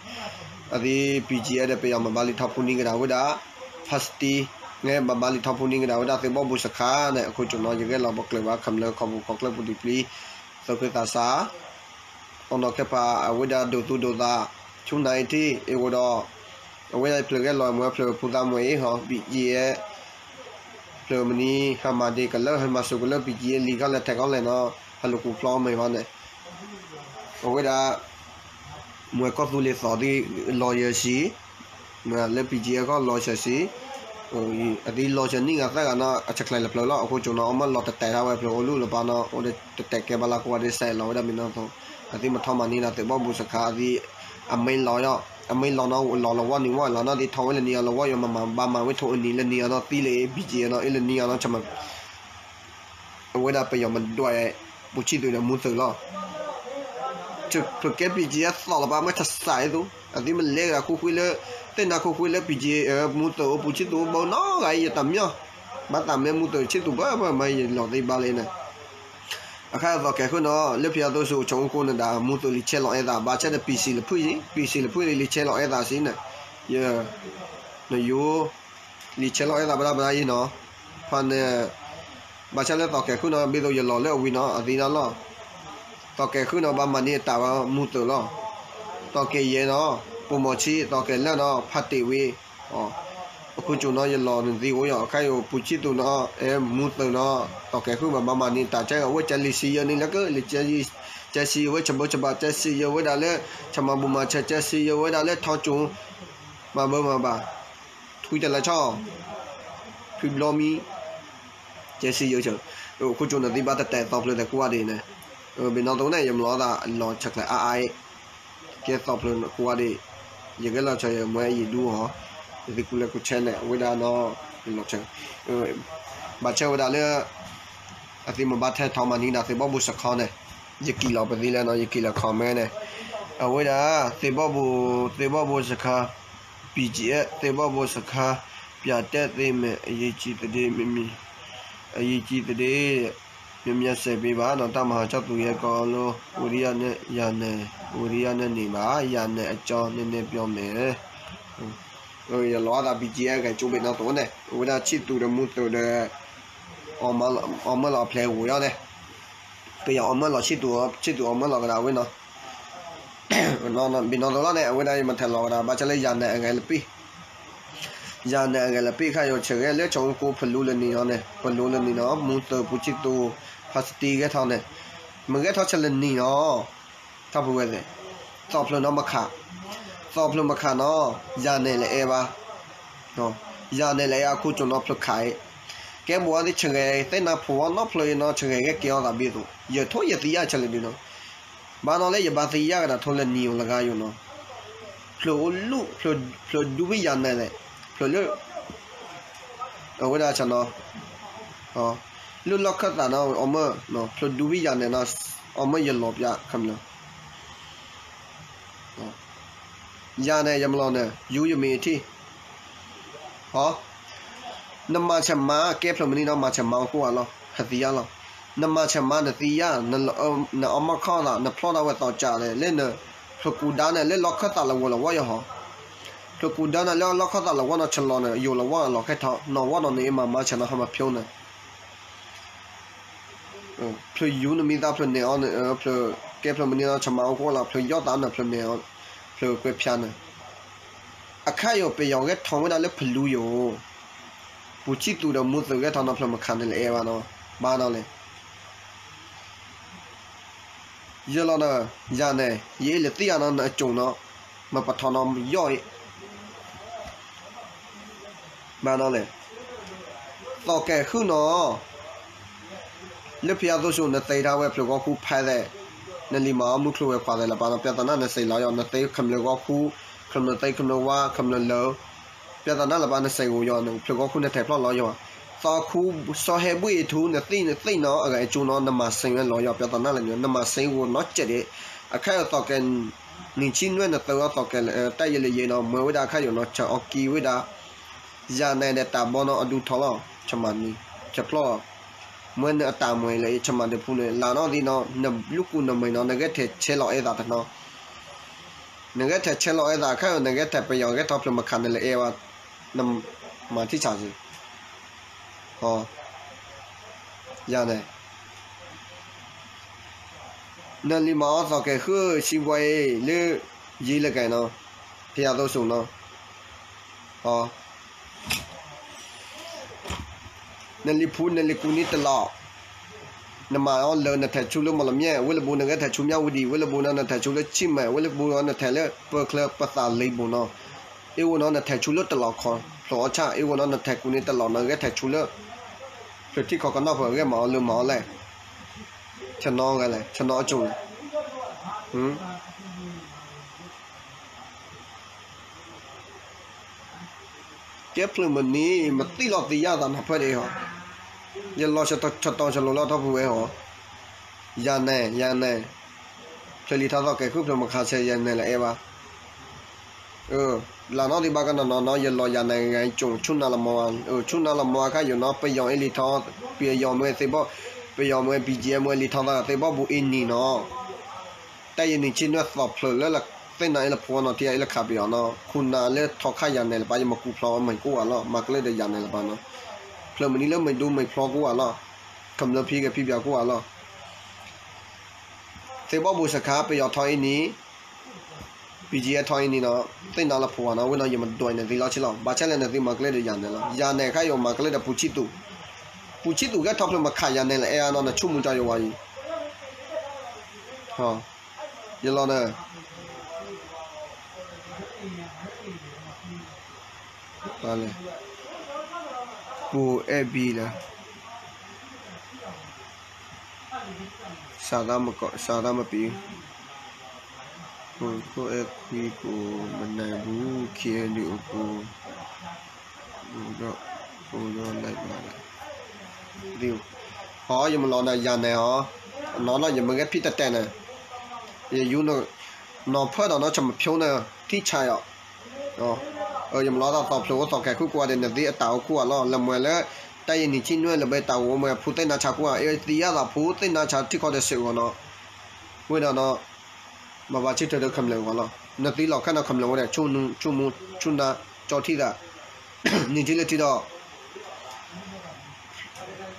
အသ့ BGF ဒီးပယီၤမၤဘၣ်လံထီဖိနံၤကဒါဝဲဒၣ် ဖါစတံ မၤဘၣ်လံထီဖိနံၤကဒါဝဲဒၣ်သုးဘီၣ်ပူၤစခါန့ၣ် အဃိကၠိနီၤ ယဂဲၤလီၤပကျၢၤဘၣ်ခမျၢၢ်ခီပူၤခီကျၢၢ်ပူၤတံၤပျံၤ သုးခ့သးစၢ် အနီၤခဲပၤ အဝဲဒၣ်ဒိးသူဒိးသး ဆူနၤအံၤထံၣ် အ့ၣ်ဝဲဒီး အဝဲဒၣ်ဖျၢၣ်ဂဲၤလီၤမ့ၢ်ဖျၢၣ်ဖူသးမွဲအံၤဟီ BGF ဖျၢၣ်မနံၤ ဟးမၤဒ့ကလၢာ် ဟဲမၤစိကလၢာ် BGF လံၤခီလဲၣ်ထဲးခီလဲၣ်နီၤ ဟးလိာ်ကူၤဖျီမ့ၢ်ဟီန့ၣ် အဝဲဒၣ် မွဲကီၢ်သူလ့ၤသီသ့ၣ် လီၤယၢၤဆံး လၢ BGF ကီၢ်လီၤယၢၤဆံး အသ့လီၤယၢၤနံၣ်ဂၤသၢဂၤနီၤ အဆဲးကျဲးလၢဖျၢၣ်လီၤ အဃိကၠိနီၤ အမ့ၢ်လီၤတတဲာ်ဒၣ်ဝဲဖျၢၣ်အိၣ်လူၢ်လၢပၢ်နီၤ အိၣ်ဒီးတတဲာ်ကဲဘၣ်လၢကိးဂၤဒဲးစဲးလီၤဝဲဒၣ်မ့ၢ်နီၤသိး အသ့မၤထီၣ်မၤနံၤဒီးသုးဘီၣ်ပူၤစခါ အသ့အမဲလီၤယီၤ အမ့ၢ်လီၤနီၤ လီၤလီၤဝီနံၤဝီ လီၤနီၤ သ့ၣ်ထီၣ်ဝဲလၢနံၤအလီၤဝီယီၤ မၤမၤဘၣ်မၤဝဲထိၣ်အနံၤလၢနံၤအနီၤသံလၢ ဘံၣ်ကၠံၣ် အနီၤ အ့ၣ်လၢနံၤအနီၤ ဆၢမၤ အဝဲဒၣ်ပယီၤမဒွး ပူၤဆံၣ်သူးဒီးမူသုးလီၤ. ဖျိးကဲ ဘံၣ်ကၠံၣ် အသီၣ်လီၤပာ်မ့ၢ်တစးအသိး အသ့ၣ်မ့ၢ်လဲၤကဒါခူဃ့လၢ သ့ၣ်နၤခူဃ့လၢ ဘံၣ်ကၠံၣ် မူသုးအိၣ် ပူၤဆံၣ်သူးအိၣ် ဘၣ်နီၢ်ဂၤအံၤယတၢ်မညီ ဘၣ်သးမ့ၢ်မူသုးဆံၣ်သူးဘၣ်ဘၣ်မၤယလီၤသ့ဘၣ်လၢန့ၣ် အခါသီၣ်ကဲၤဃုာ်နီၤ လၢဖယါသိစူၤ ဆိကမိၣ်နဒၣ် မူသုးလံာ်ဆဲးလီၤအဲၣ်သး ဘၣ်ဆၣ်ဒီး ပံၣ်စံၣ်လၢဖုၣ်ယံၤ ပံၣ်စံၣ်လၢဖုၣ်လံာ်ဆဲးလီၤအဲၣ်သးစံးန့ၣ် ယ နယိ လံာ်ဆဲးလီၤအဲၣ်သးဘၣ်ဒၣ်ဘၣ်ဒၣ်ယံၤနီၤ ဖဲန့ၣ် ဘၣ်ဆၣ်လၢသီၣ်ကဲၤဃုာ်နီၤ ဘၣ်သိးယလီၤလၢအဝံၤနီၤ အသံနီၤလီၤ သီၣ်ကဲၤဃုာ်နီၤ ဘၣ်မၤန့ၢ်အတၢ်ဝဲမူသုးလီၤ သီၣ်ကဲၤယဲၢ်နီၤ ပိာ်မီၣ်ဆံး သီၣ်ကဲၤလၢာ်နီၤ ဖးတ့ၢ်ဝံၤ အခိၣ်ကၠူၣ်နီၤ ယလီၤနသံဝဲယီၤ အခါယိၤ ပူၤဆံၣ်သူးနီၤ အဲၣ် မူသုးနီၤ သီၣ်ကဲၤဃုာ်ဘၣ် ဘၣ်မၤန့ၢ်တၢ်ကဲ အဝဲကဲလံာ်စံယၢန့ၣ်လၢက လံာ် ကဲစံယၢဝဲဆၢဘိဆၢဘၣ် ကဲစံယၢဝဲဒၣ်လၢ ဆၣ်မၤဘူၣ်မၤဆၢ ကဲစံယၢဝဲဒၣ်လၢထီကၠူၣ် မၤဘၢမၤဘၣ် ထွံတလဲၤဆီ ထွံဘျီမံ ကဲစံယၢဆၢ အခိၣ်ကၠူၣ်နသံဘၣ်တတဲာ်သီဖျိးသဲးကိးဂၤဒဲးန့ၣ် ဘၣ်နီၢ်သိးန့ၣ် ယမၤလီၤသးလီၤဆဲးကျဲအါအါအံၤ ကဲသီဖျိးကိးဂၤဒဲး ယကဲလီၤဆၢယမ့ၢ်ယဒူအီၤ ယသံကူလၢကူဆဲးန့ၣ် အဝဲဒၣ်နီၤ ယလီၤဆၢ ဘၣ်ဆၣ်ဝဲဒၣ်လၢ အသ့ၣ်မ့ၢ်ဘၣ်ထဲထီၣ်မၤန့ၢ်ဒၣ်သ့ၣ်ဘီၣ်ဘူၣ်စခါန့ၣ် ယက့ၤလီၤပသံလၢနီၤ ယက့ၤလီၤ comment န့ၣ် အဝဲဒၣ် သ့ၣ်ဘီၣ်ဘူၣ် သ့ၣ်ဘီၣ်ဘူၣ်စခါ ဘံၣ်ကၠံၣ်အဲၣ် သ့ၣ်ဘီၣ်ဘူၣ်စခါ ပၠးတဲသ့မ့ၢ် အရေးကြီးသတင်း မ့မ့ၢ် အရေးကြီးသတင်း များများဆက်ပေးပါနော် တပ်မဟာ ခြောက်သူရဲကောင်းလို့ ဝေရိယနဲ့ ယၤနဲၣ် ဝေရိယနဲ့နေပါ ယၤနဲၣ်အကြောင်းနည်းနည်းပြောမယ် ယလီၤအသး ဘံၣ်ကၠံၣ်အဲၣ် ဂဲၤကၠိဘ့ၣ်နီၢ်သိးန့ၣ် အဝဲဒၣ်ဆံၣ်သူးဒီးမူသုးဒီး အီၣ်မၢလီၤအဖျဲးဂီၤယီၤန့ၣ် ပယီၤအီၣ်မၢလီၤဆံၣ်သူး ဆံၣ်သူးအီၣ်မၢလီၤကဒါဝဲနီၤ ဘ့ၣ်နီၢ်သိးလီၤန့ၣ် အဝဲဒၣ်ယမ့ၢ်ထဲလီၤကဒါ ဘၣ်ဆၣ်လၢယၤနဲၣ်အဂဲၤလပ့ၢ် ယၤနဲၣ်အဂဲၤလပ့ၢ်ခါယိၤ ဆၢဂ့ၤလၢဆိကမိၣ်ပလူလၢနံၤနီၤန့ၣ် ပလူလၢနံၤနီၤ မူသုးပူၤဆံၣ်သူး ဖါစတံဂဲၤထီၣ်န့ၣ် မ့ၢ်ဂဲၤထီၣ်ဆၢလၢနံၤနီၤ ထီၣ်ဖုဝဲသ့ၣ် သီၣ်ဖျိးနီၤမခး သီၣ်ဖျိးမခးနီၤ ယၤနဲၣ်လၢအဲၣ်ဘၣ် ယၤနဲၣ်လၢအဲၣ်အခိၣ်ကၠူၣ်နီၤ ဖျိးခးအံၤ ကဲဘိးအသ့ၣ်ဆၢဂ့ၤ သ့ၣ်နၤဖိဝဲနီၢ်ဖျိးအံၤနီၤ ဆၢဂ့ၤဂဲၤကဲအီၤသးဘ့ၣ်သိး ယထိယသံယၢ်ဆၢလၢဒုနီၤ ဘၣ်နီၤလၢယဘၣ်သံယၢ်ကဒီးထိလၢနံၤဧိၤလၢဂၤယိၤနီၤ ဖျိးအိၣ်လူၢ် ဖျိးဒူဝံယၤနဲၣ်လဲၣ် ဖျိးလၢ အဝဲဒၣ်ဆၣ်နီၤ လၢလီၢ်ခၢၣ်သးနီၤ အီၣ်မၢ ဖျိးဒူဝံယၤနဲၣ်နီၤ အီၣ်မၢယလီၤပျးခမလီၤ ယၤနဲၣ် ယမလီၤန့ၣ် ယူယမ့ၢ်ထံၣ် နမၤဆဲးမၤ ကဲဖျိးမနုၤနီၤ မၤဆဲးမၤအီၤကိးဂၤလီၤ ဟဲသံယၢ်လီၤ နမၤဆဲးမၤနသံယၢ် နအီၣ်မၢခီၣ်သး နဖျီၣ်ဒၣ်ဝဲသီးကၢ်လဲၣ် လၢန ဖျိးကူဒါန့ၣ် လၢလီၢ်ခၢၣ်သးလၢဝီၤလီၤဝီယီၤဟီ ဖျိးကူဒါန့ၣ် လၢလီၢ်ခၢၣ်သးလၢဝီၤနီၤ ဆလီၤန့ၣ် ယိာ်လီၤဝီၤလီၤခဲထီၣ် နီၢ်ဝီနီၤန့ၣ် မၤမၤဆဲးနီၤ ဟဲမၤဖျိးန့ၣ် ဖျိးယူနမံသးဖျိးနဲၣ်အီၤန့ၣ် ဖျိးကဲဖျိးမနုၤနီၤ ဆဲးမၤအီၤကိးဂၤလီၤ ဖျိးယီၢ်သးန့ၣ် ဖျိးနဲၣ်အီၤ ဖျိးကွဲးဖျါန့ၣ် အခါယိၤပယီၤဂဲၤထီၣ်ဝဲဒၣ်လၢဖလူယိၤ ပူၤဆံၣ်သူးဒီးမူသုးဂဲၤထီၣ်နီၤ ဖျိးမခးန့ၣ်လၢအဲၣ်ဘၣ်နီၤ ဘၣ်နီၤလဲၣ် ယလီၤနီၤ ယၤနဲၣ် ယအ့ၣ်လၢသံယၤနီၤ နအကၠိၣ်နီၤ မပထီၣ်နီၤယီၢ်အံၤ ဘၣ်နီၤလဲၣ် သီၣ်ကဲၤဃုာ်နီၤ လၢဖယါသိစူၤ နသ့ထါဝဲဖျိးဂီၢ်ခူဖဲသဲး နလံၤမၤအီၤမုၢ်ကျိၤဝဲၤကွာ်သဲးလၢပၢ်နီၤ ပျၢ်သးနၢ်နစံးလီၤယီၤ နသ့ခမျၢၢ်ဂီၢ်ခူ ခမျၢၢ်သ့ခမျၢၢ်ဝါ ခမျၢၢ်လၢ ပျၢ်သးနၢ်လၢပၢ်နစံးဂီၤယီၤ ဖျိးဂီၢ်ခူနထဲးဖျီၣ်လီၤယီၤ သီၣ်ခူ စီၤဟဲဘှံးအထူ နသ့ၣ်နသ့ၣ်နီၤ အဂၤအကၠိနီၤ နမၤစ့ဝဲလီၤယီၤ ပျၢ်သးနၢ်လၢန့ၣ် နမၤစ့ဂီၤနီၤကဲးဒံး အခါအံၤသီၣ်ကဲၤ နံၣ်ဆံနွဲၣ်နသုးအီၤသီၣ်ကဲၤလၢ တၢ်ယဲလၢယဲနီၤ မၢဝဲဒၣ်အခါယိၤနီၤ ဆၢအီၤကံဝဲဒၣ် ယၤနဲၣ်ဒီးတၢ်ဘီနီၤ အဒူၣ်ထီၣ်လီၤ ဆၢမၤနံၤ ဆၢဖျီၣ် မၢနအတၢ်မွဲလၢ ဆၢမၤဒုးဖူန့ၣ် လၢနီၢ်သံနီၤ နလူၢ်ကူနမဲာ်နီၤ နဂဲၤထဲးဆဲးလီၤအဲၣ်သးတနီၤ နဂဲၤထဲးဆဲးလီၤအဲၣ်သး အခါယိၤ နဂဲၤထဲးပယီၤဂဲၤထီၣ်ဖျိးမခးန့ၣ်လၢအဲၣ်ဘၣ် နမၤထံၣ်ဆးစ့ၢ် ယၤန့ၣ် နလံၤမၤအီၤသီၣ်ကဲၤဃုာ် စံးဝဲအံၤ လၢ ယံၤလၢကဲနီၤ ဖယါသိစူၤနီၤ နလံၤဖူနလံၤကူန့ၢ်တလီၢ် နမၤအီၤလၢ နထဲးဆူလၢမီၢ်လမၠဲၣ် ဝ့ၢ်လဘူ နဂဲၤထဲးဆူမၠၣ်ဝတံၤ ဝ့ၢ်လဘူနီၤ နထဲးဆူလၢဆံၣ်မဲာ် ဝ့ၢ်လဘူနီၤ နထဲးလၢပၢချၢပသးလံၤဘူနီၤ အ့ၣ်ဝဲနီၤ နထဲးဆူလၢတလီၢ်ခီ ဖျိးအီၣ်ဆၣ် အ့ၣ်ဝဲနီၤ နထဲးကူန့ၢ်တလီၢ် နဂဲၤထဲးဆူလၢ ဖျိးထံခီကနီၢ်ဖၢ ဂဲၤမၤအီၤလၢမၤအီၤလဲၣ် ဆနီၤဂဲၤလဲၣ် ဆနီၤအကၠိၣ်လဲၣ် ကဲဖျၢၣ်မုၢ်နံၤ မၤသံလီၤသံယၢ်သးနီၤဖဲဒၣ်အံၤဟီ, ယလီၤဆတီၢ်ဆလိၤလၢထီၣ်ပူၤဝဲဟီ, ယၤနဲၣ် ယၤနဲၣ်, ဖျၢၣ်လံထီၣ်သီၣ်ကဲၤခုၣ်ဖျၢၣ်မခးဆဲးယၤနဲၣ်လၢအဲၣ်ဘၣ် လၢနီၢ်သံဘၣ်ကနီၤနီၤနီၤ ယလီၤယၤနဲၣ်ဂၤကၠိၣ်ဆူၣ်နၤလီၤမီၤ, ဆူၣ်နၤလီၤမီၤအခါယိာ်နီၤ ပယီၤအ့လံထီၣ်, ပယီၤမ့ၢ်သ့ၣ်ဘီၣ်, ပယီၤမ့ၢ် BGF မ့ၢ်လံထီၣ်သးသ့ၣ်ဘီၣ်ဘူးအ့နံၤနီၤ, တၢ်ယနံၤဆံနွဲၣ်သီဖျၢၣ်လၢသ့ၣ်နၤအ့လၢဖိနီၤထံအ့လၢခးပယီၤနီၤ ခူနၤလၢထီခါယၤနဲၣ်လၢပၢ် ယမၤကူၣ်ဖျီမ့ၢ်ကိးဂၤလီၤ မၤကလၢၢ်ဒီးယၤနဲၣ်လၢပၢ်နီၤ, ဖျၢၣ်မုၢ်နံၤလၢမ့ၢ်ဒူမ့ၢ်ဖျီကိးဂၤလီၤ, ကမျၢၢ်ဖံဂဲၤဖံပၠးကိးဂၤလီၤ သ့ၣ်ဘီၣ်ဘူးစခါ ပယီၤထီအ့နံၤ, BGF ထီအ့နံၤနီၤ, သ့ၣ်နၤလၢဖိနီၤ ဝဲနီၤ ယမၤဒွးနသံလီၤဆ့လီၤ ဘၣ်ဆၣ်လၢနသံမၤကလၢၢ်ဒီးယၤနဲၣ်လီၤ ယၤနဲၣ်ခါယိာ်မၤကလၢၢ်ဒီးပူၤဆံၣ်သူး, ပူၤဆံၣ်သူးကဲထီၣ်ဖျၢၣ်မခးယၤနဲၣ်လၢအဲၣ်အါနီၤ နဆူၣ်မူကၠီယဝၤအံၤ ယလီၤန့ၣ် ပူၤအဲၣ်ဘံလၢ စးဒၣ်မပံ, ပခိၣ်အဲၣ်ခွံပူၤ မနၤဘူး KNDO ပူၤ, အိၣ်ဒီးလဲၤဘၣ်, ဟီ ယမၤလီၤနၤယၤနဲၣ်ဟီ, နီၤနီၤ ယမ့ၢ်ဂဲၤဖံတတဲာ်န့ၣ်, ယယူ နီၢ်ဖၢဒီးနီၢ်ဆၣ်မဖျိန့ၣ် ထံၣ်ဆါအီၤ ယမၤလီၤသးသီဖျိအိၣ်သီခဲခိၣ်ကိးဂၤဒဲး နသံအတၢ်အိၣ်ခိၣ်အလီၢ် လၢမွဲလၢ တၢ်ယနံၤဆံနွဲၣ်လၢဘဲတၢ်အိၣ်မွဲ ဖုသ့ၣ်နါဆါကိးဂၤ အသံယၢ်သးဖုသ့ၣ်နါဆါထံၣ်ခီဒီးစ့ၢ်ကီးနီၤ, ဝဲဒီးနီၤ ဘၣ်ဘၣ်ဆၢထၢၣ်ဒီးကမျၢၢ်အဂီၢ်လီၤ, နသံလီၤခါနီၤကမျၢၢ်ဝဲဒၣ် ဆူၣ်မူဆူၣ်နၤ ကၠီထံၣ်သး, နံၤထံၣ်လၢထံဒီး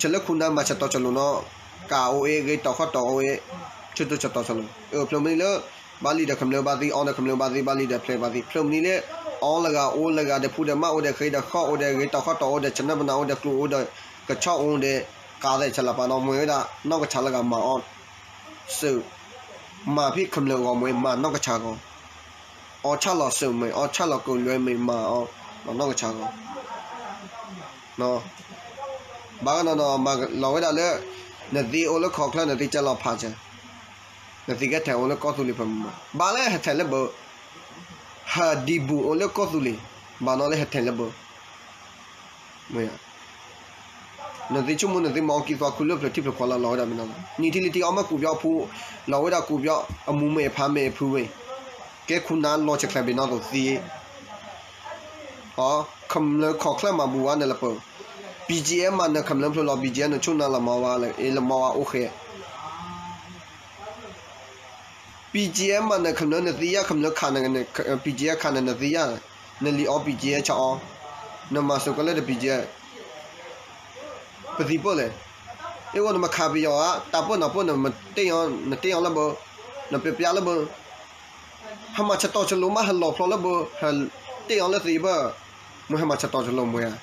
ဆဲးလၢခူနါမၤဆတီၢ်ဆလိၤနီၤ, ကးအိၣ်အ့ၣ် ဂ့ၤတီၤခီတီၤအိၣ်အ့ၣ်, ဆၢထၢၣ်ဆတီၢ်ဆလိၤ, ဖျၢၣ်မုၢ်နံၤလၢ ဘၣ်လံဒီးကမျၢၢ်ဘၣ်သံ အီဒီးကမျၢၢ်ဘၣ်သံ ဘၣ်လံဒီးဖျဲးဘၣ်သံ ဖျၢၣ်မုၢ်နံၤလၢ အီလၢဂၤအိၣ်လၢဂၤ ဒီးဖူဒီးမၢ်အိၣ်ဒီး ဃ့ဒီးဃီၣ်အိၣ်ဒီး ဂ့ၤတီၤခီတီၤအိၣ်ဒီး ဆနၢၣ်ပနၢ်အိၣ်ဒီး ကျိၣ်အိၣ်ဒီး ကဆီအိၣ်ဒီး ကးသဲးဆဲးလီၤပာ်နီၤ မ့ၢ်ဝဲဒၣ် နီၢ်ကဆၣ်လၢဂၤမၤအီၤ စၢၤ မၤဖဲကမျၢၢ်အဂီၢ်မ့ၢ် မၤနီၢ်ကဆၣ်အဂီၢ်, အီၣ်ဆၣ်လီၤစၢၤမ့ၢ် အီၣ်ဆၣ်လီၤကၢၣ်လွဲမ့ၢ် မၤအီၤ နီၢ်ကဆၣ်အဂီၢ်, ဘၣ်ကနီၤနီၤ မၤလီၤဝဲဒၣ်လၢ နသံအိၣ်လၢခီၣ်ချၢ နသံကဲလီၤဖးစၢၤ, နသံကဲထဲးအိၣ်လၢကီၢ်သူလ့ၤဖဲမ့ၢ် ဘၣ်လၢဟဲထဲးလၢဘၢ ဟဲဒံဘူအိၣ်လၢကီၢ်သူလ့ၤ, ဘၣ်နီၣ်လၢဟဲထဲးလၢဘၢ နသံဆိကမိၣ် နသံမၤအီၣ်ကံၢ်သွါခုလၢဖျၢၣ်ထံဖျၢၣ်ဖီလာ်လီၤဝဲဒၣ်မ့ၢ်နီၤ, နံၤထံၣ်လံထံၣ်အီၣ်မ့ၢ်ကူးပၠီဖူ, လီၤဝဲဒၣ်ကူးပၠီအမူမ့ၢ်အဖါမ့ၢ်အဖုမ့ၢ်, ကဲခူနါလီၤဆဲးချဲးဘ့ၣ်နီၣ်သိးသံ, အ ကမျၢၢ်ခီၣ်ချၢမၤဘူးဝဲန့ၣ်လၢပၢၤ, BGF မၤနၢၤကမျၢၢ်ဖျၢၣ်လီၤ BGF နဆိၣ်နါလီၤမၤဝဲလၢ အ့လီၤမၤဝဲအိၣ်ဃဲ BGF မၤနၢၤကမျၢၢ် နသံယၢ် ကမျၢၢ်ခးနၢၤ BGF ခးနၢၤ နသံယၢ်, နလံၤအီ BGF ဆၢအီ, နမၤစိၤကလၢာ်ဒီး BGF, ပသံပၢၢ်လဲၣ်, အ့ၣ်ဝဲနမ့ၢ်ခးပယီၤဧါ တၢ်ပၢၢ်နၢ်ပၢၢ် နတ့ၢ်အီၤလၢဘၢ, နပျဲပျဲလၢဘၢ, ဟဲမၤဆတီၢ်ဆလိၤမး ဟဲလီၤဖျီလၢဘၢ, ဟဲတ့ၢ်အီၤလၢသံဘၢ, မ့ၢ်ဟဲမၤဆတီၢ်ဆလိၤမ့ၢ်ဧါ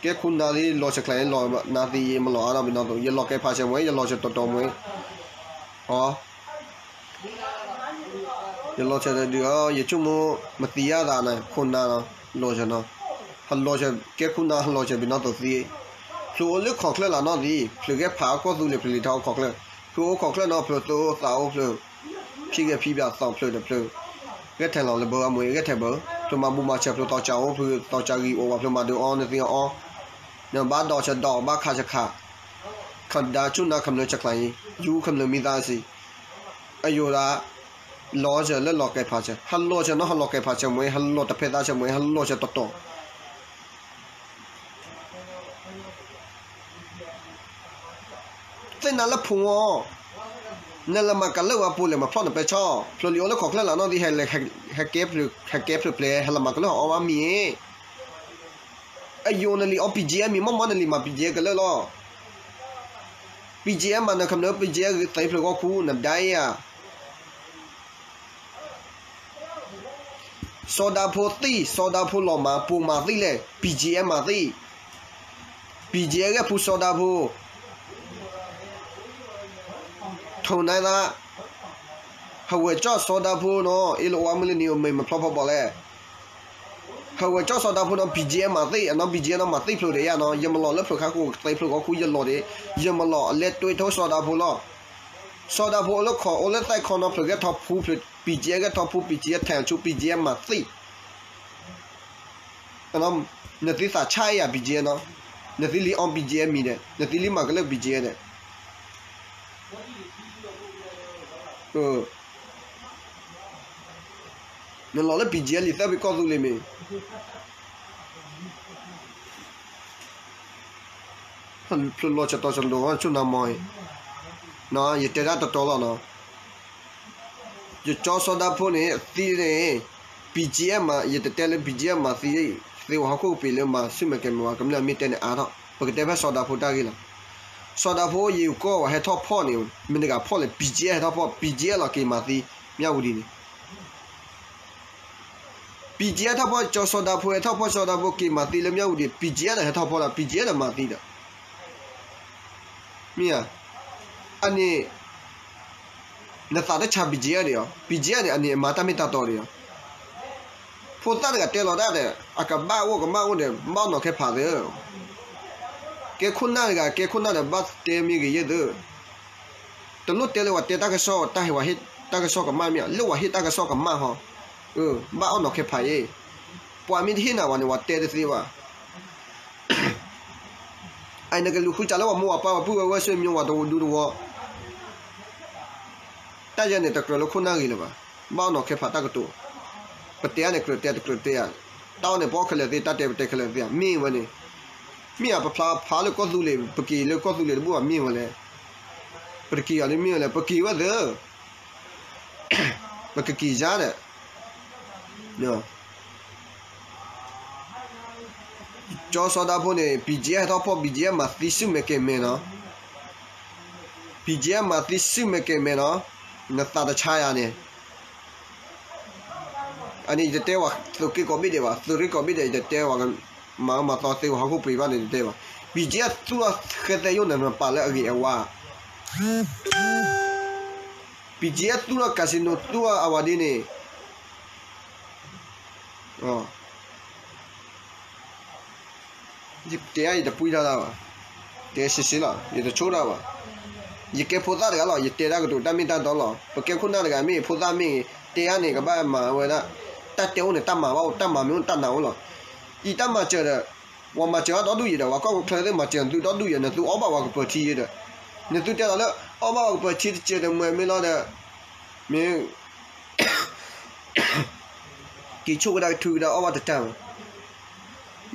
ကဲခူနၢ်သံလီၤဆဲးချဲး လီၤနၢ်သံယမၤလီၤအါဒီးပနီၣ်သိး ယလီၤကဲဖးဆဲးမ့ၢ် ယလီၤဆဲးတီတီမ့ၢ်, အ ယလီၤဆဲးတဒုးအီၤ ယဆိကမိၣ် မသံယၢ်သးန့ၣ် ခူနၢ်လီၤ, လီၤဆဲးနီၤ, ဟဲလီၤဆဲး ကဲခူနၢ်ဟဲလီၤဆဲးပနီၣ်သိးသံ, ဖျၢၣ်အိၣ်လၢခီၣ်ချၢလၢနီၣ်သံ, ဖျၢၣ်ဂဲၤဖးကီၢ်သူလ့ၤ ဖျၢၣ်လံၤထီၣ်ခီၣ်ချၢ, ဖျၢၣ်အိၣ်ခီၣ်ချၢနီၤ ဖျၢၣ်သူၣ်အိၣ်သးအိၣ်ဖျၢၣ် ဖံးဂဲၤဖံးဘၣ်သီဖျၢၣ်ဒီးဖျၢၣ်, ဂဲၤထဲးလီၤလၢဘၢအမူဂဲၤထဲးဘၢ, ဖျၢၣ်မၤဘူၣ်မၤဆဲး ဖျၢၣ်သီၣ်ကၢအိၣ် ဖျၢၣ်သီၣ်ကၢဂံၢ်အိၣ်ဘၣ် ဖျၢၣ်မၤဒုးအီနသံအီ, နဘၣ်ဒီးဆဲးဒီး ဘၣ်ခးဆဲးခး, ခဒါဆူၣ်နၢ်ကမျၢၢ်ဆဲးချဲးအံၤ ယူကမျၢၢ်မံသးစံး, အယိၤဒၣ် လီၤဆဲးလၢလီၤကဲဖးဆဲး ဟဲလီၤဆဲးနီၤ ဟဲလီၤကဲဖးဆဲးမ့ၢ် ဟဲလီၤတဖဲသးဆဲးမ့ၢ် ဟဲလီၤဆဲးတီတီ သ့ၣ်နၤလၢဖိအီၤ, နလဲၤမၤကလၢၢ်ဝဲပူၤလဲၣ် မၤဖျီၣ်နပဲဆၣ်, ဖျၢၣ်လံၤအိၣ်လၢခီၣ်ချၢလၢနီၣ်သံ ဟဲကဲဖျၢၣ်ဖျဲး ဟဲလီၤမၤကလၢၢ်ဟီၣ်အီၣ်ဘၣ်မံၤ, အယိၤနလံၤအီ BGF မံၤ မ့ၢ်မ့ၢ်နလံၤမၤ BGF ကလၢၢ်လီၤ, BGF မၤနၢၤကမျၢၢ် BGF ဂ့ၤသံဖျၢၣ်ဂီၢ်ခူ နဒါအံၤဧါ စီၤဒၤဖိသံ, စီၤဒၤဖိလီၤမၤ ပူၤမၤသံလဲၣ်, BGF မၤသံ, BGF ဂဲၤဖူစီၤဒၤဖိ, ထိၣ်နါသး, ဟးဝဲၢ်ကၠီၣ်စီၤဒၤဖိနီၤ အ့ၣ်လိာ်ဝါမုၢ်လၢနံၤအိၣ်မ့ၢ်မၤဖျီၣ်ဖီဘီၣ်လဲၣ်, ဟးဝဲၢ်ကၠီၣ်စီၤဒၤဖိနီၤ BGF မၤသံ, အနီၢ် BGF နီၤ မၤသံဖျၢၣ်ဒီးယၤနီၤ ယမၤလီၤလၢဖျၢၣ်ခါဃိ သံဖျၢၣ်ဂီၢ်ခူ ယမၤလီၤအလဲၤတွဲထိစီၤဒၤဖိလီၤ စီၤဒၤဖိအိၣ်လၢခီၣ်အိၣ်လၢသဲၣ်ခီနီၤ ဖျၢၣ်ဂဲၤထီၣ်ဖူဖျၢၣ် BGF ဂဲၤထီၣ်ဖူ BGF ထဲးဆူ BGF မၤသံ, နသုသးဆါအံၤယၤ BGF နီၤ, နသုလံအီ BGF မံၤဒီး နသုလံမၤကလၢာ် BGF ဒီး နလီၤလၢ BGF လံာ်သၢဘ့ၣ်ကီၢ်သူလ့ၤမ့ၢ် ဖျိလီၤဆၢတီၤဆၢတီၤ ဆိနၤမီၤအံၤ, ယတဲဒၣ်တတီလီၤနီၤ, ယကၠီစီၤဒၤဖိန့ၣ် သံန့ၣ် BGF မၤ, ယတတဲလၢ BGF မၤသံ, သ့ဝဲဟီၣ်ခိၣ်ကပ့ၤလၢမၤဆူၣ်မဲာ်ကဲၤမဲာ်ဝဲ ကမျၢၢ်မ့ၢ်တဲန့ၣ်အါထီၣ်, ပကတဲဖဲစီၤဒၤဖိတၢ်ဂ့ၢ်လီၤ. စီၤဒၤဖိယကီၢ်ဝဲဟဲထီၣ်ဖီၣ်န့ၣ် မ့ၢ်တဂၤဖီၣ်လဲၣ်, BGF ဟဲထီၣ်ဖီၣ်, BGF လီၤက့ၤမၤသံ မၠၣ်ဝတံၤန့ၣ် BGF ထီၣ်ဖီၣ် ကၠီစီၤဒၤဖိ ဟဲထီၣ်ဖီၣ်စီၤဒၤဖိက့ၤမၤသံလၢမၠၣ်ဝတံၤ BGF ဒီးဟဲထီၣ်ဖီၣ်ဒီး BGF ဒီးမၤသံဒီး မ့ၢ်ဧါ, အန့ၣ် နသးတဆါ BGF ဒံးအီၤ, BGF န့ၣ် အန့ၣ်အမၤတၢ်မ့ၢ်တၢ်တီဒံးအီၤ, ဖိသၣ်တဂၤတဲလီၤတၢ်ဒီး အကဘၣ်အိၣ်ကမၣ်အိၣ်ဒီး ဘၣ်အီၣ်နီၤခဲဖးသၢ, ကဲခိၣ်နၢ်တဂၤ ကဲခိၣ်နၢ်ဒီး ဘၣ်တဲမ့ၢ်ဂ့ၤယဲၢ်သၢ တလိၣ်တဲလၢပှၤတဲတၢ်ကစီၣ် တၢ်ဟ့ၣ်ဝဲဟ့ၣ်တၢ်ကစီၣ်ကမၣ်မ့ၢ် လၢပှၤဟ့ၣ်တၢ်ကစီၣ်ကမၣ်ဟီ, ဘၣ်အီၣ်နီၤခဲဖးအံၤ, ပှၤမ့ၢ်တဟ့ၣ်နၤဝဲန့ၣ် ပှၤတဲတသ့ဘၣ်, အအံၤနကလူၤဃုစးလၢပှၤမိၢ်ပှၤပၢ်ပှၤပုၢ်ဝဲၢ်ဝဲၢ်ဆ့ၣ်မိၢ်ဝၤတဝီဒူတဝီ တၢ်ယဲန့ၣ် တကြၢးလၢခိၣ်နၢ်ဂ့ၤလၢၤဘၣ်, ဘၣ်အီၣ်နီၤခဲဖးတၢ်ကတိၤ, ပတဲအါန့ၣ်ကြၢးတဲတကြၢးတဲဧါ, တၢ်အီၣ်န့ၣ် ပအီၣ်ခဲလၢာ်သ့ တၢ်တဲပတဲခဲလၢာ်သ့ဧါ, မ့ၢ်ဝဲန့ၣ်, မ့ၢ်ဧါ ပဖျါဖးလၢကီၢ်သူလ့ၤ ပက့ၤလၢကီၢ်သူလ့ၤတဘူၣ်ဘၣ် မ့ၢ်ဝဲလဲၣ်, ပတက့ၤအီၤလၢမ့ၢ်ဝဲလဲၣ် ပက့ၤဝဲသ့ ပကက့ၤယါဒီး ကၠီစီၤဒၤဖိန့ၣ် BGF ဟဲထီၣ်ဖီၣ် BGF မၤသံဆူၣ်မဲာ်ကဲၤမဲာ်နီၤ, BGF မၤသံဆူၣ်မဲာ်ကဲၤမဲာ်နီၤ, နသးတဆါယၤန့ၣ်, အန့ၣ်ယတတဲဝဲသုးက့ကိးဘ့ၣ်ဒဲးဘၣ်, သုးရ့ၣ်ကိးဘ့ၣ်ဒဲး ယတတဲဝဲ, မၤအၢမၤသီသ့ဝဲဟီၣ်ခိၣ်ပှ့ၤဘၣ်န့ၣ် တတဲဘၣ်, BGF သူၣ်ထီၣ်ဃဲသဲယိၣ်န့ၣ် နပာ်လၢအဂ့ၤအဝါ BGF သူၣ်ထီၣ် casino သူၣ်ထီၣ်အဝဲဒ်န့ၣ်, ယတဲယတပှံၢ်ထီၣ်တၢ်ဘၣ်, တဲစ့စ့လီၤ ယတဆိတၢ်ဘၣ်, ယကဲဖိသၣ်တဂၤလီၤ ယတဲတၢ်ကတိၤတၢ်မ့ၢ်တၢ်တီလီၤ ပကဲခိၣ်နၢ်တဂၤမ့ၢ်ဖိသၣ်မ့ၢ်ဂ့ၤ တဲယါန့ၣ် ကဘၣ်မၤဝဲဒၣ်, တၢ်တဲအိၣ်န့ၣ် တၢ်မၤဘၣ်အိၣ် တၢ်မၤမ့ၢ်အိၣ်တၢ်နာ်အိၣ်လီၤ, အံၤတၢ်မၤစၢၤဒီး ပှၤမၤစၢၤအီၤဒီဒူၣ်ယဲဒီး ပှၤကီၢ်ပူၤချၢသ့ၣ်မၤစၢၤနသုဒီဒူၣ်ယဲ နသုအီၣ်ဘၣ်ပှၤကပၢၤထံယဲဒီး, နသုတဲလီၤလၢ အီၣ်ဘၣ်ပှၤကပၢၤထံတစဲးတမှဲၤမ့ၢ်လီၤဒီး, မ့ၢ် က့ၤဆိၣ်ကဒါကထုကဒါအီၣ်ဘၣ်တတၢ်မး,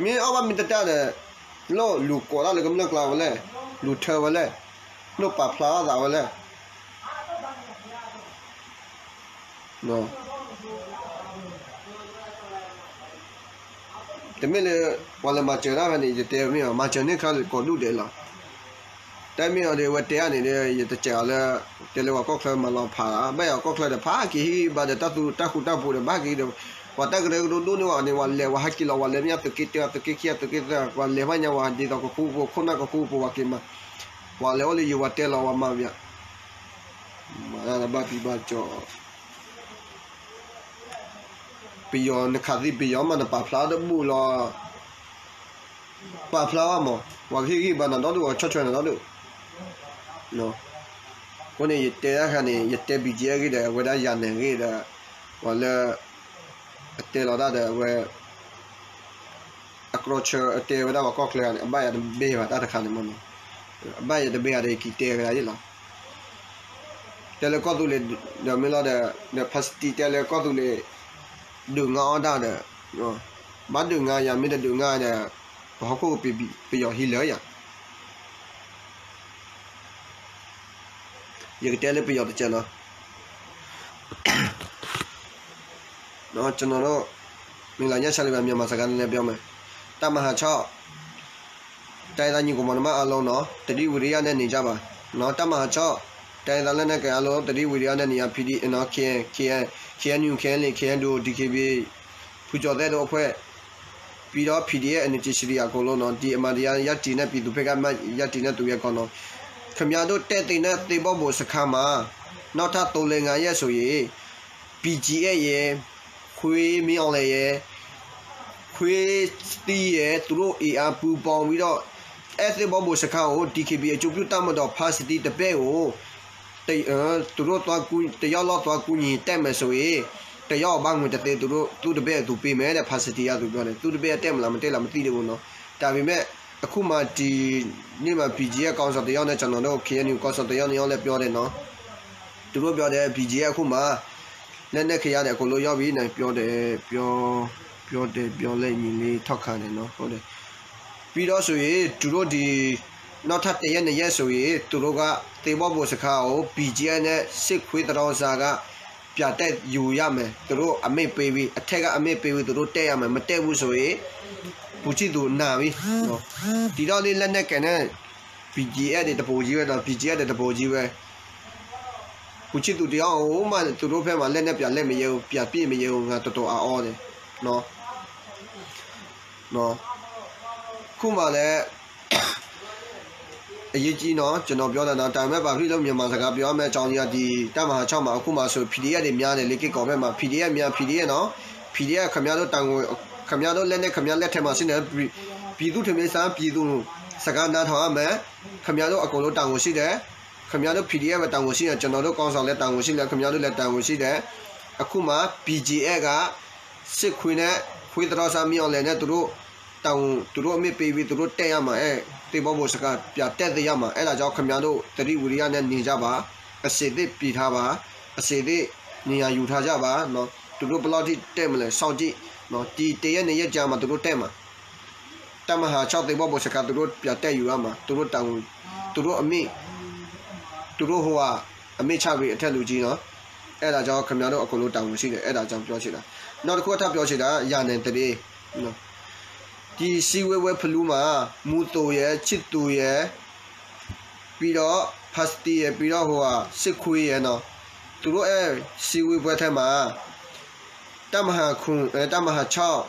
မ့ၢ်အီၣ်ဘၣ်မ့ၢ်တတၢ်ဒီး, လီၢ်လူၤကိးတၢ်လၢကမျၢၢ်ကျါဝဲလဲၣ်, လူၤထၢဝဲလဲၣ်, လိၣ်ပာ်ဖျါထီၣ်သးဝဲလဲၣ် တမ့ၢ်လၢ ပှၤလဲၤမၤစၢၤတၢ်ဖဲန့ၣ် ယတဲမ့ၢ်အီၤ မၤစၢၤန့ၢ်ခါကိးဒူၣ်ဒဲးလီၤ. တၢ်မ့ၢ်အီၤဒီး အဝဲတဲအါန့ၣ်ဒီး ယတစဲးအီၤလၢ တဲလၢပှၤကီၢ်ချၢမၤလီၤဖးလီၤ ဘၣ်ယၤကီၢ်ချၢဒီး ဖးက့ၤဟံၣ်ဘါဒီး တၢ်သူတၢ်ဃူတၢ်ဖိးဒီး ဘၣ်က့ၤဒီး ပှၤတၢ်ကရၢကရိဒိၣ်န့ၢ်ဝဲန့ၣ် ပှၤလဲၤဝဲဟဲက့ၤလီၤ ပှၤလဲၤမ့ၢ်သုးက့တၢ သုးက့ခံ သုးက့သၢ ပှၤလဲၤဘၣ်ညါဝဲဒ်သိးကဃူဖိ ခိၣ်နၢ်ကဃူဖိ ပှၤက့ၤမး ပှၤလဲၤအိၣ်လၢယိၤ ပှၤတဲလီၤပှၤမၤမ့ၢ် မၤတၢ်လၢဘၣ်ဖံးဘၣ်ကၠီ ပယီၤနခးသံပယီၤမး နပာ်ဖျါတဘူၣ်လီၤ. ပာ်ဖျါဘၣ်မး ပှၤကဟ့ၣ်ဂံၢ်ဘါနၤဒီဒူၣ် ပှၤဆီၣ်ထွဲနၤဒီဒူၣ်. အဃိန့ၣ် ယတဲတၢ်ခါန့ၣ် ယတဲ BGF အဂ့ၢ်ဒီး အဝဲဒၣ်ယၤနဲၣ်ဂ့ၢ်ဒီး ပှၤလၢ အတဲလီၤတၢ်ဒီးအဝဲ အကြၢးဆၢအတဲဝဲဒၣ်ပှၤကီၢ်ချၢန့ၣ် အဘၣ်ယၤတဘ့ၣ်ဘၣ်တၢ်တခါန့ၣ်မးနီၤ. အဘၣ်ယၤတဘ့ၣ်ဧါဒီး ယက့ၤတဲကဒါယ့ၣ်လီၤ. တဲလၢကီၢ်သူလ့ၤဒီးမ့ၢ်လီၤဒီး ဒီး ဖါစတံ တဲလၢကီၢ်သူလ့ၤ ဒုးငါအီၣ်တၢ်ဒီး ဘၣ်ဒုးငါယၤ မ့ၢ်တဒုးငါဒီး ပဟီၣ်ခိၣ်ကပ့ၤပယီၤဟံးလၢာ်ယၤ ယကတဲလၢပယီၤတစဲးနီၤ. ကျွန်တော်တို့ မင်္ဂလာညချီးလေးပါ မြန်မာစကားနည်းနည်းပြောမယ် တပ်မဟာခြောက် တိုင်းရင်းသားညီကောင်မောင်နှမအားလုံးနော် သတိဝီရိယနဲ့နေကြပါနော် တပ်မဟာခြောက် တိုင်းရင်းသားလက်နက်ကိုင်အားလုံး သတိဝီရိယနဲ့နေရ PD နော် KN KN KNU KNLA KNDO DKBA ဖူကျော်သဲတို့အဖွဲ့ ပြီးတော့ PDF NCA အကုန်လုံးနော် ဒီအမှန်တရားရပ်တည်နဲ့ ပြည်သူ့ဘက်ကမှ ရပ်တည်နဲ့ သူရဲကောင်းနော် ခင်ဗျားတို့ တက်သိမ်းတဲ့ သစ်ဘိဘိုစခန်းမှာ နောက်ထပ် သုံးလေးငါးရက်ဆိုရင် BGF ရယ် ခွေးမင်းအောင်လှိုင်ရယ် ခွေးစတီးရယ် သူတို့အင်အားပူးပေါင်းပြီးတော့ အဲသစ်ဘိဘိုစခန်းကို DKBA အကျိုးပြုတပ်မတော် ဖါစတံတပဲကို တ- သူတို့သွားကူ- တယောက်လောက်သွားကူညီတက်မယ်ဆိုရင် တယီၣ်အဘၣ်ငွေတသ့ သူတို့ သူ့တပည့်အသူပေးမယ်တဲ့ ဖါစတံယါသူပြောတယ် သူ့တပည့်အတဲမလား မတဲလား မသိသေးဘူးနော် ဒါပေမဲ့ အခုမှ ဒီနေ့မှ ဘီဂျီအက်ခေါင်းဆောင်တယောက်နဲ့ ကျွန်တော်တို့ KNU ခေါင်းဆောင်တယောက် နှစ်ယောက်လည်းပြောတယ်နော် သူတို့ပြောတယ် ဘီဂျီအက် အခုမှ လက်နက်ခဲယမ်းတွေ အကုန်လုံးရောက်ပြီနော် ပြောတယ် ပြော ပြောတယ် ပြောလိုက်ရင်လေး ထောက်ခံတယ်နော် ဟုတ်တယ် ပြီးတော့ဆိုရင် သူတို့ဒီ နောက်ထပ်တစ်ရက်နှစ်ရက်ဆိုရင် သူတို့က သင်္ဘောဘိုစခန်းကို ဘီဂျီအက် နဲ့ စစ်ခွေးသရောင်းစားက ပြန်တက်ယူရမယ် သူတို့အမိန့်ပေးပြီး အထက်ကအမိန့်ပေးပြီး သူတို့တက်ရမယ် မတက်ဘူးဆိုရင် ဗိုလ်ချစ်သူနာပြီနော် ဒီတော့လေး လက်နက်ကိုင်နဲ့ ဘီဂျီအက် တွေတပိုကြီးပဲနော် ဘီဂျီအက် တွေတပိုကြီးပဲ ဗိုလ်ချစ်သူတယောက်မှ သူတို့ဘက်မှာ လက်နက်ပြန်လဲမရဲဘူး ပြန်ပစ်မရဲဘူး ငါတော်တော်အံ့ဩတယ်နော် နော် အခုမှလည်း အရေးကြီးနော် ကျွန်တော်ပြောတာနော် ဒါပေမဲ့ ဘာဖြစ်လို့ မြန်မာစကားပြောရမယ့်အကြောင်းကြီးက ဒီတပ်မဟာခြောက်မှာ အခုမှဆို PDF တွေများတယ် လေးက့ကော်ဘက်မှာ PDF များ PDF နော် PDF ခင်ဗျားတို့တာဝန် ခင်ဗျားတို့လက်နက် ခင်ဗျားလက်ထဲမှာရှိတယ် ပြည်သူ့ထမင်းစား ပြည်သူ့စကားနားထောင်ရမယ် ခင်ဗျားတို့အကုန်လုံးတာဝန်ရှိတယ် ခင်ဗျားတို့ PDF ပဲတာဝန်ရှိတယ် ကျွန်တော်တို့ခေါင်းဆောင်လည်းတာဝန်ရှိတယ် ခင်ဗျားတို့လည်းတာဝန်ရှိတယ် အခုမှ ဘီဂျီအက် က စစ်ခွေးနဲ့ ခွေးသရောင်းစား မင်းအောင်လှိုင်နဲ့ သူတို့ တာဝန် သူတို့အမိန့်ပေးပြီး သူတို့တက်ရမှာ အဲ သင်္ဘောဘိုစခန်း ပြန်တက်သေးရမှာ အဲဒါကြောင့် ခင်ဗျားတို့ သတိဝီရိယနဲ့ နေကြပါ အဆင်သင့်ပြင်ထားပါ အဆင်သင့် နေရာယူထားကြပါနော် သူတို့ဘယ်လောက်ထိတက်မလဲ စောင့်ကြည့်နော် ဒီတစ်ရက်နှစ်ရက်ကြာမှ သူတို့တက်မှာ တပ်မဟာခြောက် သင်္ဘောဘိုစခန်း သူတို့ပြန်တက်ယူရမှာ သူတို့တာဝန် သူတို့အမိန့် သူတို့ဟိုဟာ အမိန့်ချပြီး အထက်လူကြီးနော် အဲဒါကြောင့် ခင်ဗျားတို့အကုန်လုံးတာဝန်ရှိတယ် အဲဒါကြောင့်ပြောချင်တာ နောက်တစ်ခုက ထပ်ပြောချင်တာ ရာနယ်သတင်းနော် ဒီစည်းဝေးပွဲဖလူးမှာ မူသိုရယ် ချစ်သူရယ် ပြီးတော့ ဖါစတီရယ် ပြီးတော့ ဟိုဟာ စစ်ခွေးရယ်နော် သူတို့အဲစည်းဝေးပွဲထဲမှာ တပ်မဟာခုနှစ် အဲ တပ်မဟာခြောက်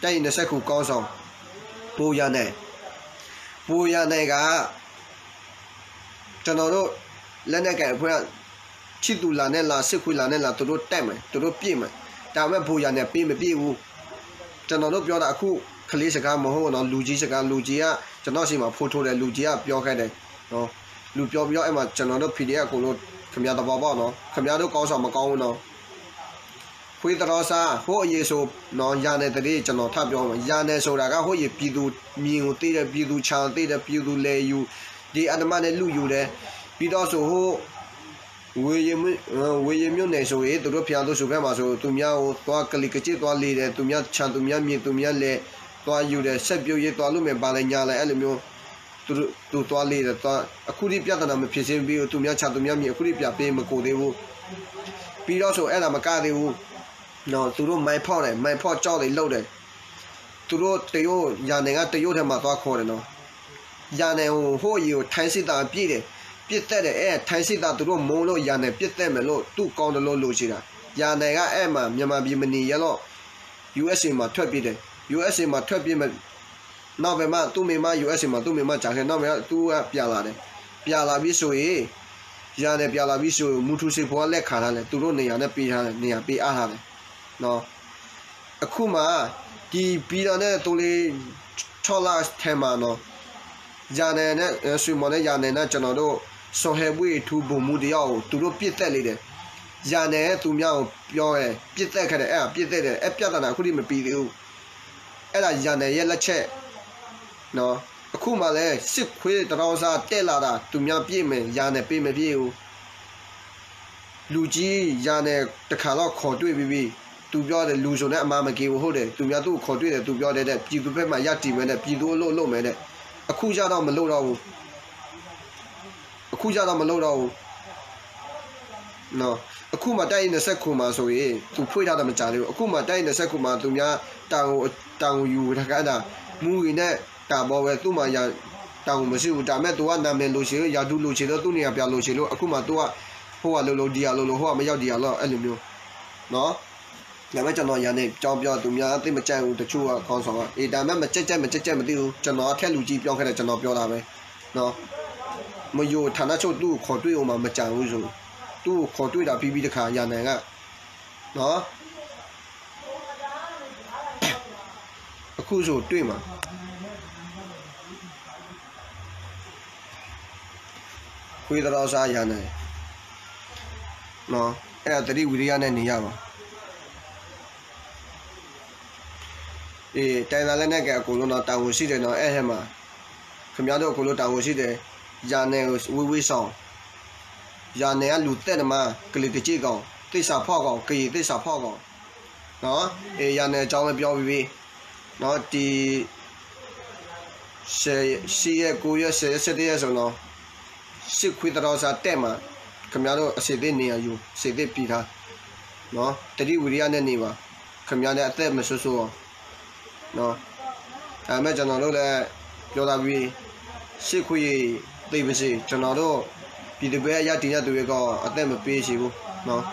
တပ်ရင်းနှစ်ဆယ့်ခုနှစ် ခေါင်းဆောင် ဘိုရန်နိုင် ဘိုရန်နိုင်က ကျွန်တော်တို့ လက်နက်ကိုင်အဖွဲ့က ချစ်သူလာနဲ့လာ စစ်ခွေးလာနဲ့လာ သူတို့တက်မယ် သူတို့ပစ်မယ် ဒါပေမဲ့ ဘိုရန်နိုင် ပေးမပစ်ဘူး ကျွန်တော်တို့ပြောတာ အခု ကလေးစကားမဟုတ်နော် လူကြီးစကား လူကြီးက ကျွန်တော့်ဆီမှာ ဖိုးထိုးတယ် လူကြီးကပြောခဲ့တယ်နော် လူပြောပြီးတော့ အဲ့မှာ ကျွန်တော်တို့ PDF အကုန်လုံး ခင်ဗျားသဘောပေါက်နော် ခင်ဗျားတို့ခေါင်းဆောင်မကောင်းဘူးနော် ခွေးသရောင်းစား ဟိုးအရင်ဆိုနော် ရာနယ်သတင်း ကျွန်တော်ထပ်ပြောမယ် ရာနယ်ဆိုတာက ဟိုးအရင် ပြည်သူမြင်ကိုသ့တယ် ပြည်သူခြံကိုသ့တယ် ပြည်သူလယ်ယူ ဒီအဓမ္မနဲ့လုယူတယ် ပြီးတော့ဆို ဟိုး ဝေရင်မြို့ ဝေရင်မြို့နယ်ဆိုရင် သူတို့ဘုရားသူစုဘက်မှာဆို သူများကိုသွားကလီကလီသွားလေတယ် သူများခြံ သူများမြေ သူများလယ် သွားယူတယ် စိုက်ပျိုးရေးသွားလုပ်မယ် ဘာလဲညာလဲ အဲ့လိုမျိုး သူတို့ သူသွားလေတယ် သွား အခုထိပြဿနာမဖြေရှင်းပေးဘူး သူများခြံ သူများမြေ အခုထိပြန်ပေးမကုန်သေးဘူး ပြီးတော့ဆို အဲ့ဒါမကသေးဘူးနော် သူတို့မိုင်းဖောက်တယ် မိုင်းဖောက်ကျောက်တွေလုပ်တယ် သူတို့တရုတ် ရာနယ်က တရုတ်ထဲမှာသွားခေါ်တယ်နော် ရာနယ်ကို ဟိုးအရင်ကို ထိုင်းစစ်သားက ပစ်တယ် ပစ်သတ်တယ် အဲ ထိုင်းစစ်သား သူတို့မိုင်းလို့ ရာနယ် ပစ်သတ်မယ်လို့ သူ့ကောင်းတလို့ လုပ်ချင်တာ ရာနယ်က အဲ့မှာ မြန်မာပြည်မနေရဲလို့ USA မှာထွက်ပြေးတယ် USA မှာထွက်ပြေးမယ် နောက်ပိုင်းမှ သူ့မိန်းမ USA မှာ သူ့မိန်းမကျန်ခဲ့ နောက်ပိုင်းသူကပြန်လာတယ် ပြန်လာပြီးဆိုရင် ရာနယ်ပြန်လာပြီးဆိုရင် မူထူးစေးဖိက လက်ခံထားတယ် သူတို့နေရာနဲ့ပေးထားတယ် နေရာပေးအပ်ထားတယ်နော် အခုမှ ဒီပြီးတာနဲ့ သိုးလေး ခြောက်လထဲမှာနော် ရာနယ်နဲ့ ဆွေမော်နဲ့ ရာနယ်နဲ့ ကျွန်တော်တို့ စော်ဟဲဘွေ့ထူ ဗိုလ်မှူးတယောက်ကို သူတို့ပစ်သတ်လေတယ် ရာနယ်သူများကိုပြောတယ် ပစ်သတ်ခဲ့တယ် အဲ့ဒါပစ်သတ်တယ် အဲ့ပြဿနာအခုထိမပြီးသေးဘူး အဲ့ဒါရာနယ်ရဲ့လက်ချက်နော် အခုမှလည်း စစ်ခွေးသရောင်းစား တက်လာတာ သူများပစ်မယ် ရာနယ်ပေးမပစ်ဘူး လူကြီး ရာနယ်တစ်ခါတော့ ခေါ်တွေ့ပြီးပြီ သူပြောတယ် လူဆိုလည်း အမန်းမကင်းဘူး ဟုတ်တယ် သူများသူ့ကိုခေါ်တွေ့တယ် သူပြောတယ်တဲ့ ပြည်သူ့ဘက်မှာ ရပ်တည်မယ်တဲ့ ပြည်သူ့အလုပ်လုပ်မယ်တဲ့ အခုကျတော့ မလုပ်တော့ဘူး အခုကျတော့ မလုပ်တော့ဘူးနော် အခုမှ တပ်ရင်းနှစ်ဆယ့်ခုနှစ်မှာဆိုရင် သူဖွင့်ထားတာ မကြာသေးဘူး အခုမှ တပ်ရင်းနှစ်ဆယ့်ခုနှစ်မှာ သူများ တာဝန် တာဝန်ယူထားတာ မူးဂီၤနဲ့ တာဘီဝဲ သူ့မှာ ရာ တာဝန်မရှိဘူး ဒါပေမဲ့ သူက နာမည်လိုချင်လို့ ရာထူးလိုချင်လို့ သူ့နေရာပြန်လိုချင်လို့ အခုမှ သူက ဟိုဟာလုပ်လို့ ဒီဟာလုပ်လို့ ဟိုဟာမရောက် ဒီဟာလုပ် အဲ့လိုမျိုးနော် ဒါပေမဲ့ ကျွန်တော် ရာနယ်အကြောင်းပြော သူများ သိပ်မကြိုက်ဘူး တချို့က ခေါင်းဆောင်က အေး ဒါပေမဲ့ မကြိုက်ကြိုက် မကြိုက်ကြိုက် မသိဘူး ကျွန်တော်က ထက်လူကြီးပြောခဲ့တယ် ကျွန်တော်ပြောတာပဲနော် မယို ဌာနချုပ် သူ့ကို ခေါ်တွေ့ဦးမှာ မကြာဘူးဆို သူ့ကို ခေါ်တွေ့တာ ပြီးပြီတစ်ခါ ရာနယ်က နော် အခုဆို တွေ့မှာ ခွေးသရောင်းစား ရာနယ် နော် အဲ့ဒါ သတိဝီရိယနဲ့ နေရမှာ တိုင်းရင်းသားလက်နက်ကိုင်အကုန်လုံးနော် တာဝန်ရှိတယ်နော် အဲဟဲမှာ ခင်ဗျားတို့အကုန်လုံးတာဝန်ရှိတယ် ရာနယ်ဝေးဝေးဆောင် ရာနယ်ကလူသစ်နမ ကလီကလီကောင် သစ္စာဖောက်ကောင် ကရင်သစ္စာဖောက်ကောင်နော် ရာနယ်အကြောင်းလည်းပြောပြီးပြီနော် ဒီ ရှစ်ရက်ကိုးရက်ဆယ်ရက်ဆယ့်တစ်ရက်ဆိုနော် စစ်ခွေးသတော်စာတက်မှာ ခင်ဗျားတို့အဆင်သင့်နေရာယူ အဆင်သင့်ပြည်ထားနော် သတိဝီရိယနဲ့နေပါ ခင်ဗျားလည်းအသက်မဆိုးဆိုးအောင်နော် ဒါပေမဲ့ကျွန်တော်တို့လည်းပြောထားပြီး စစ်ခွေးသေပါစေ ကျွန်တော်တို့ပြည်သူ့ဘက်ရပ်တည်တဲ့သူတွေကအသက်မပေးစေဘူးနော်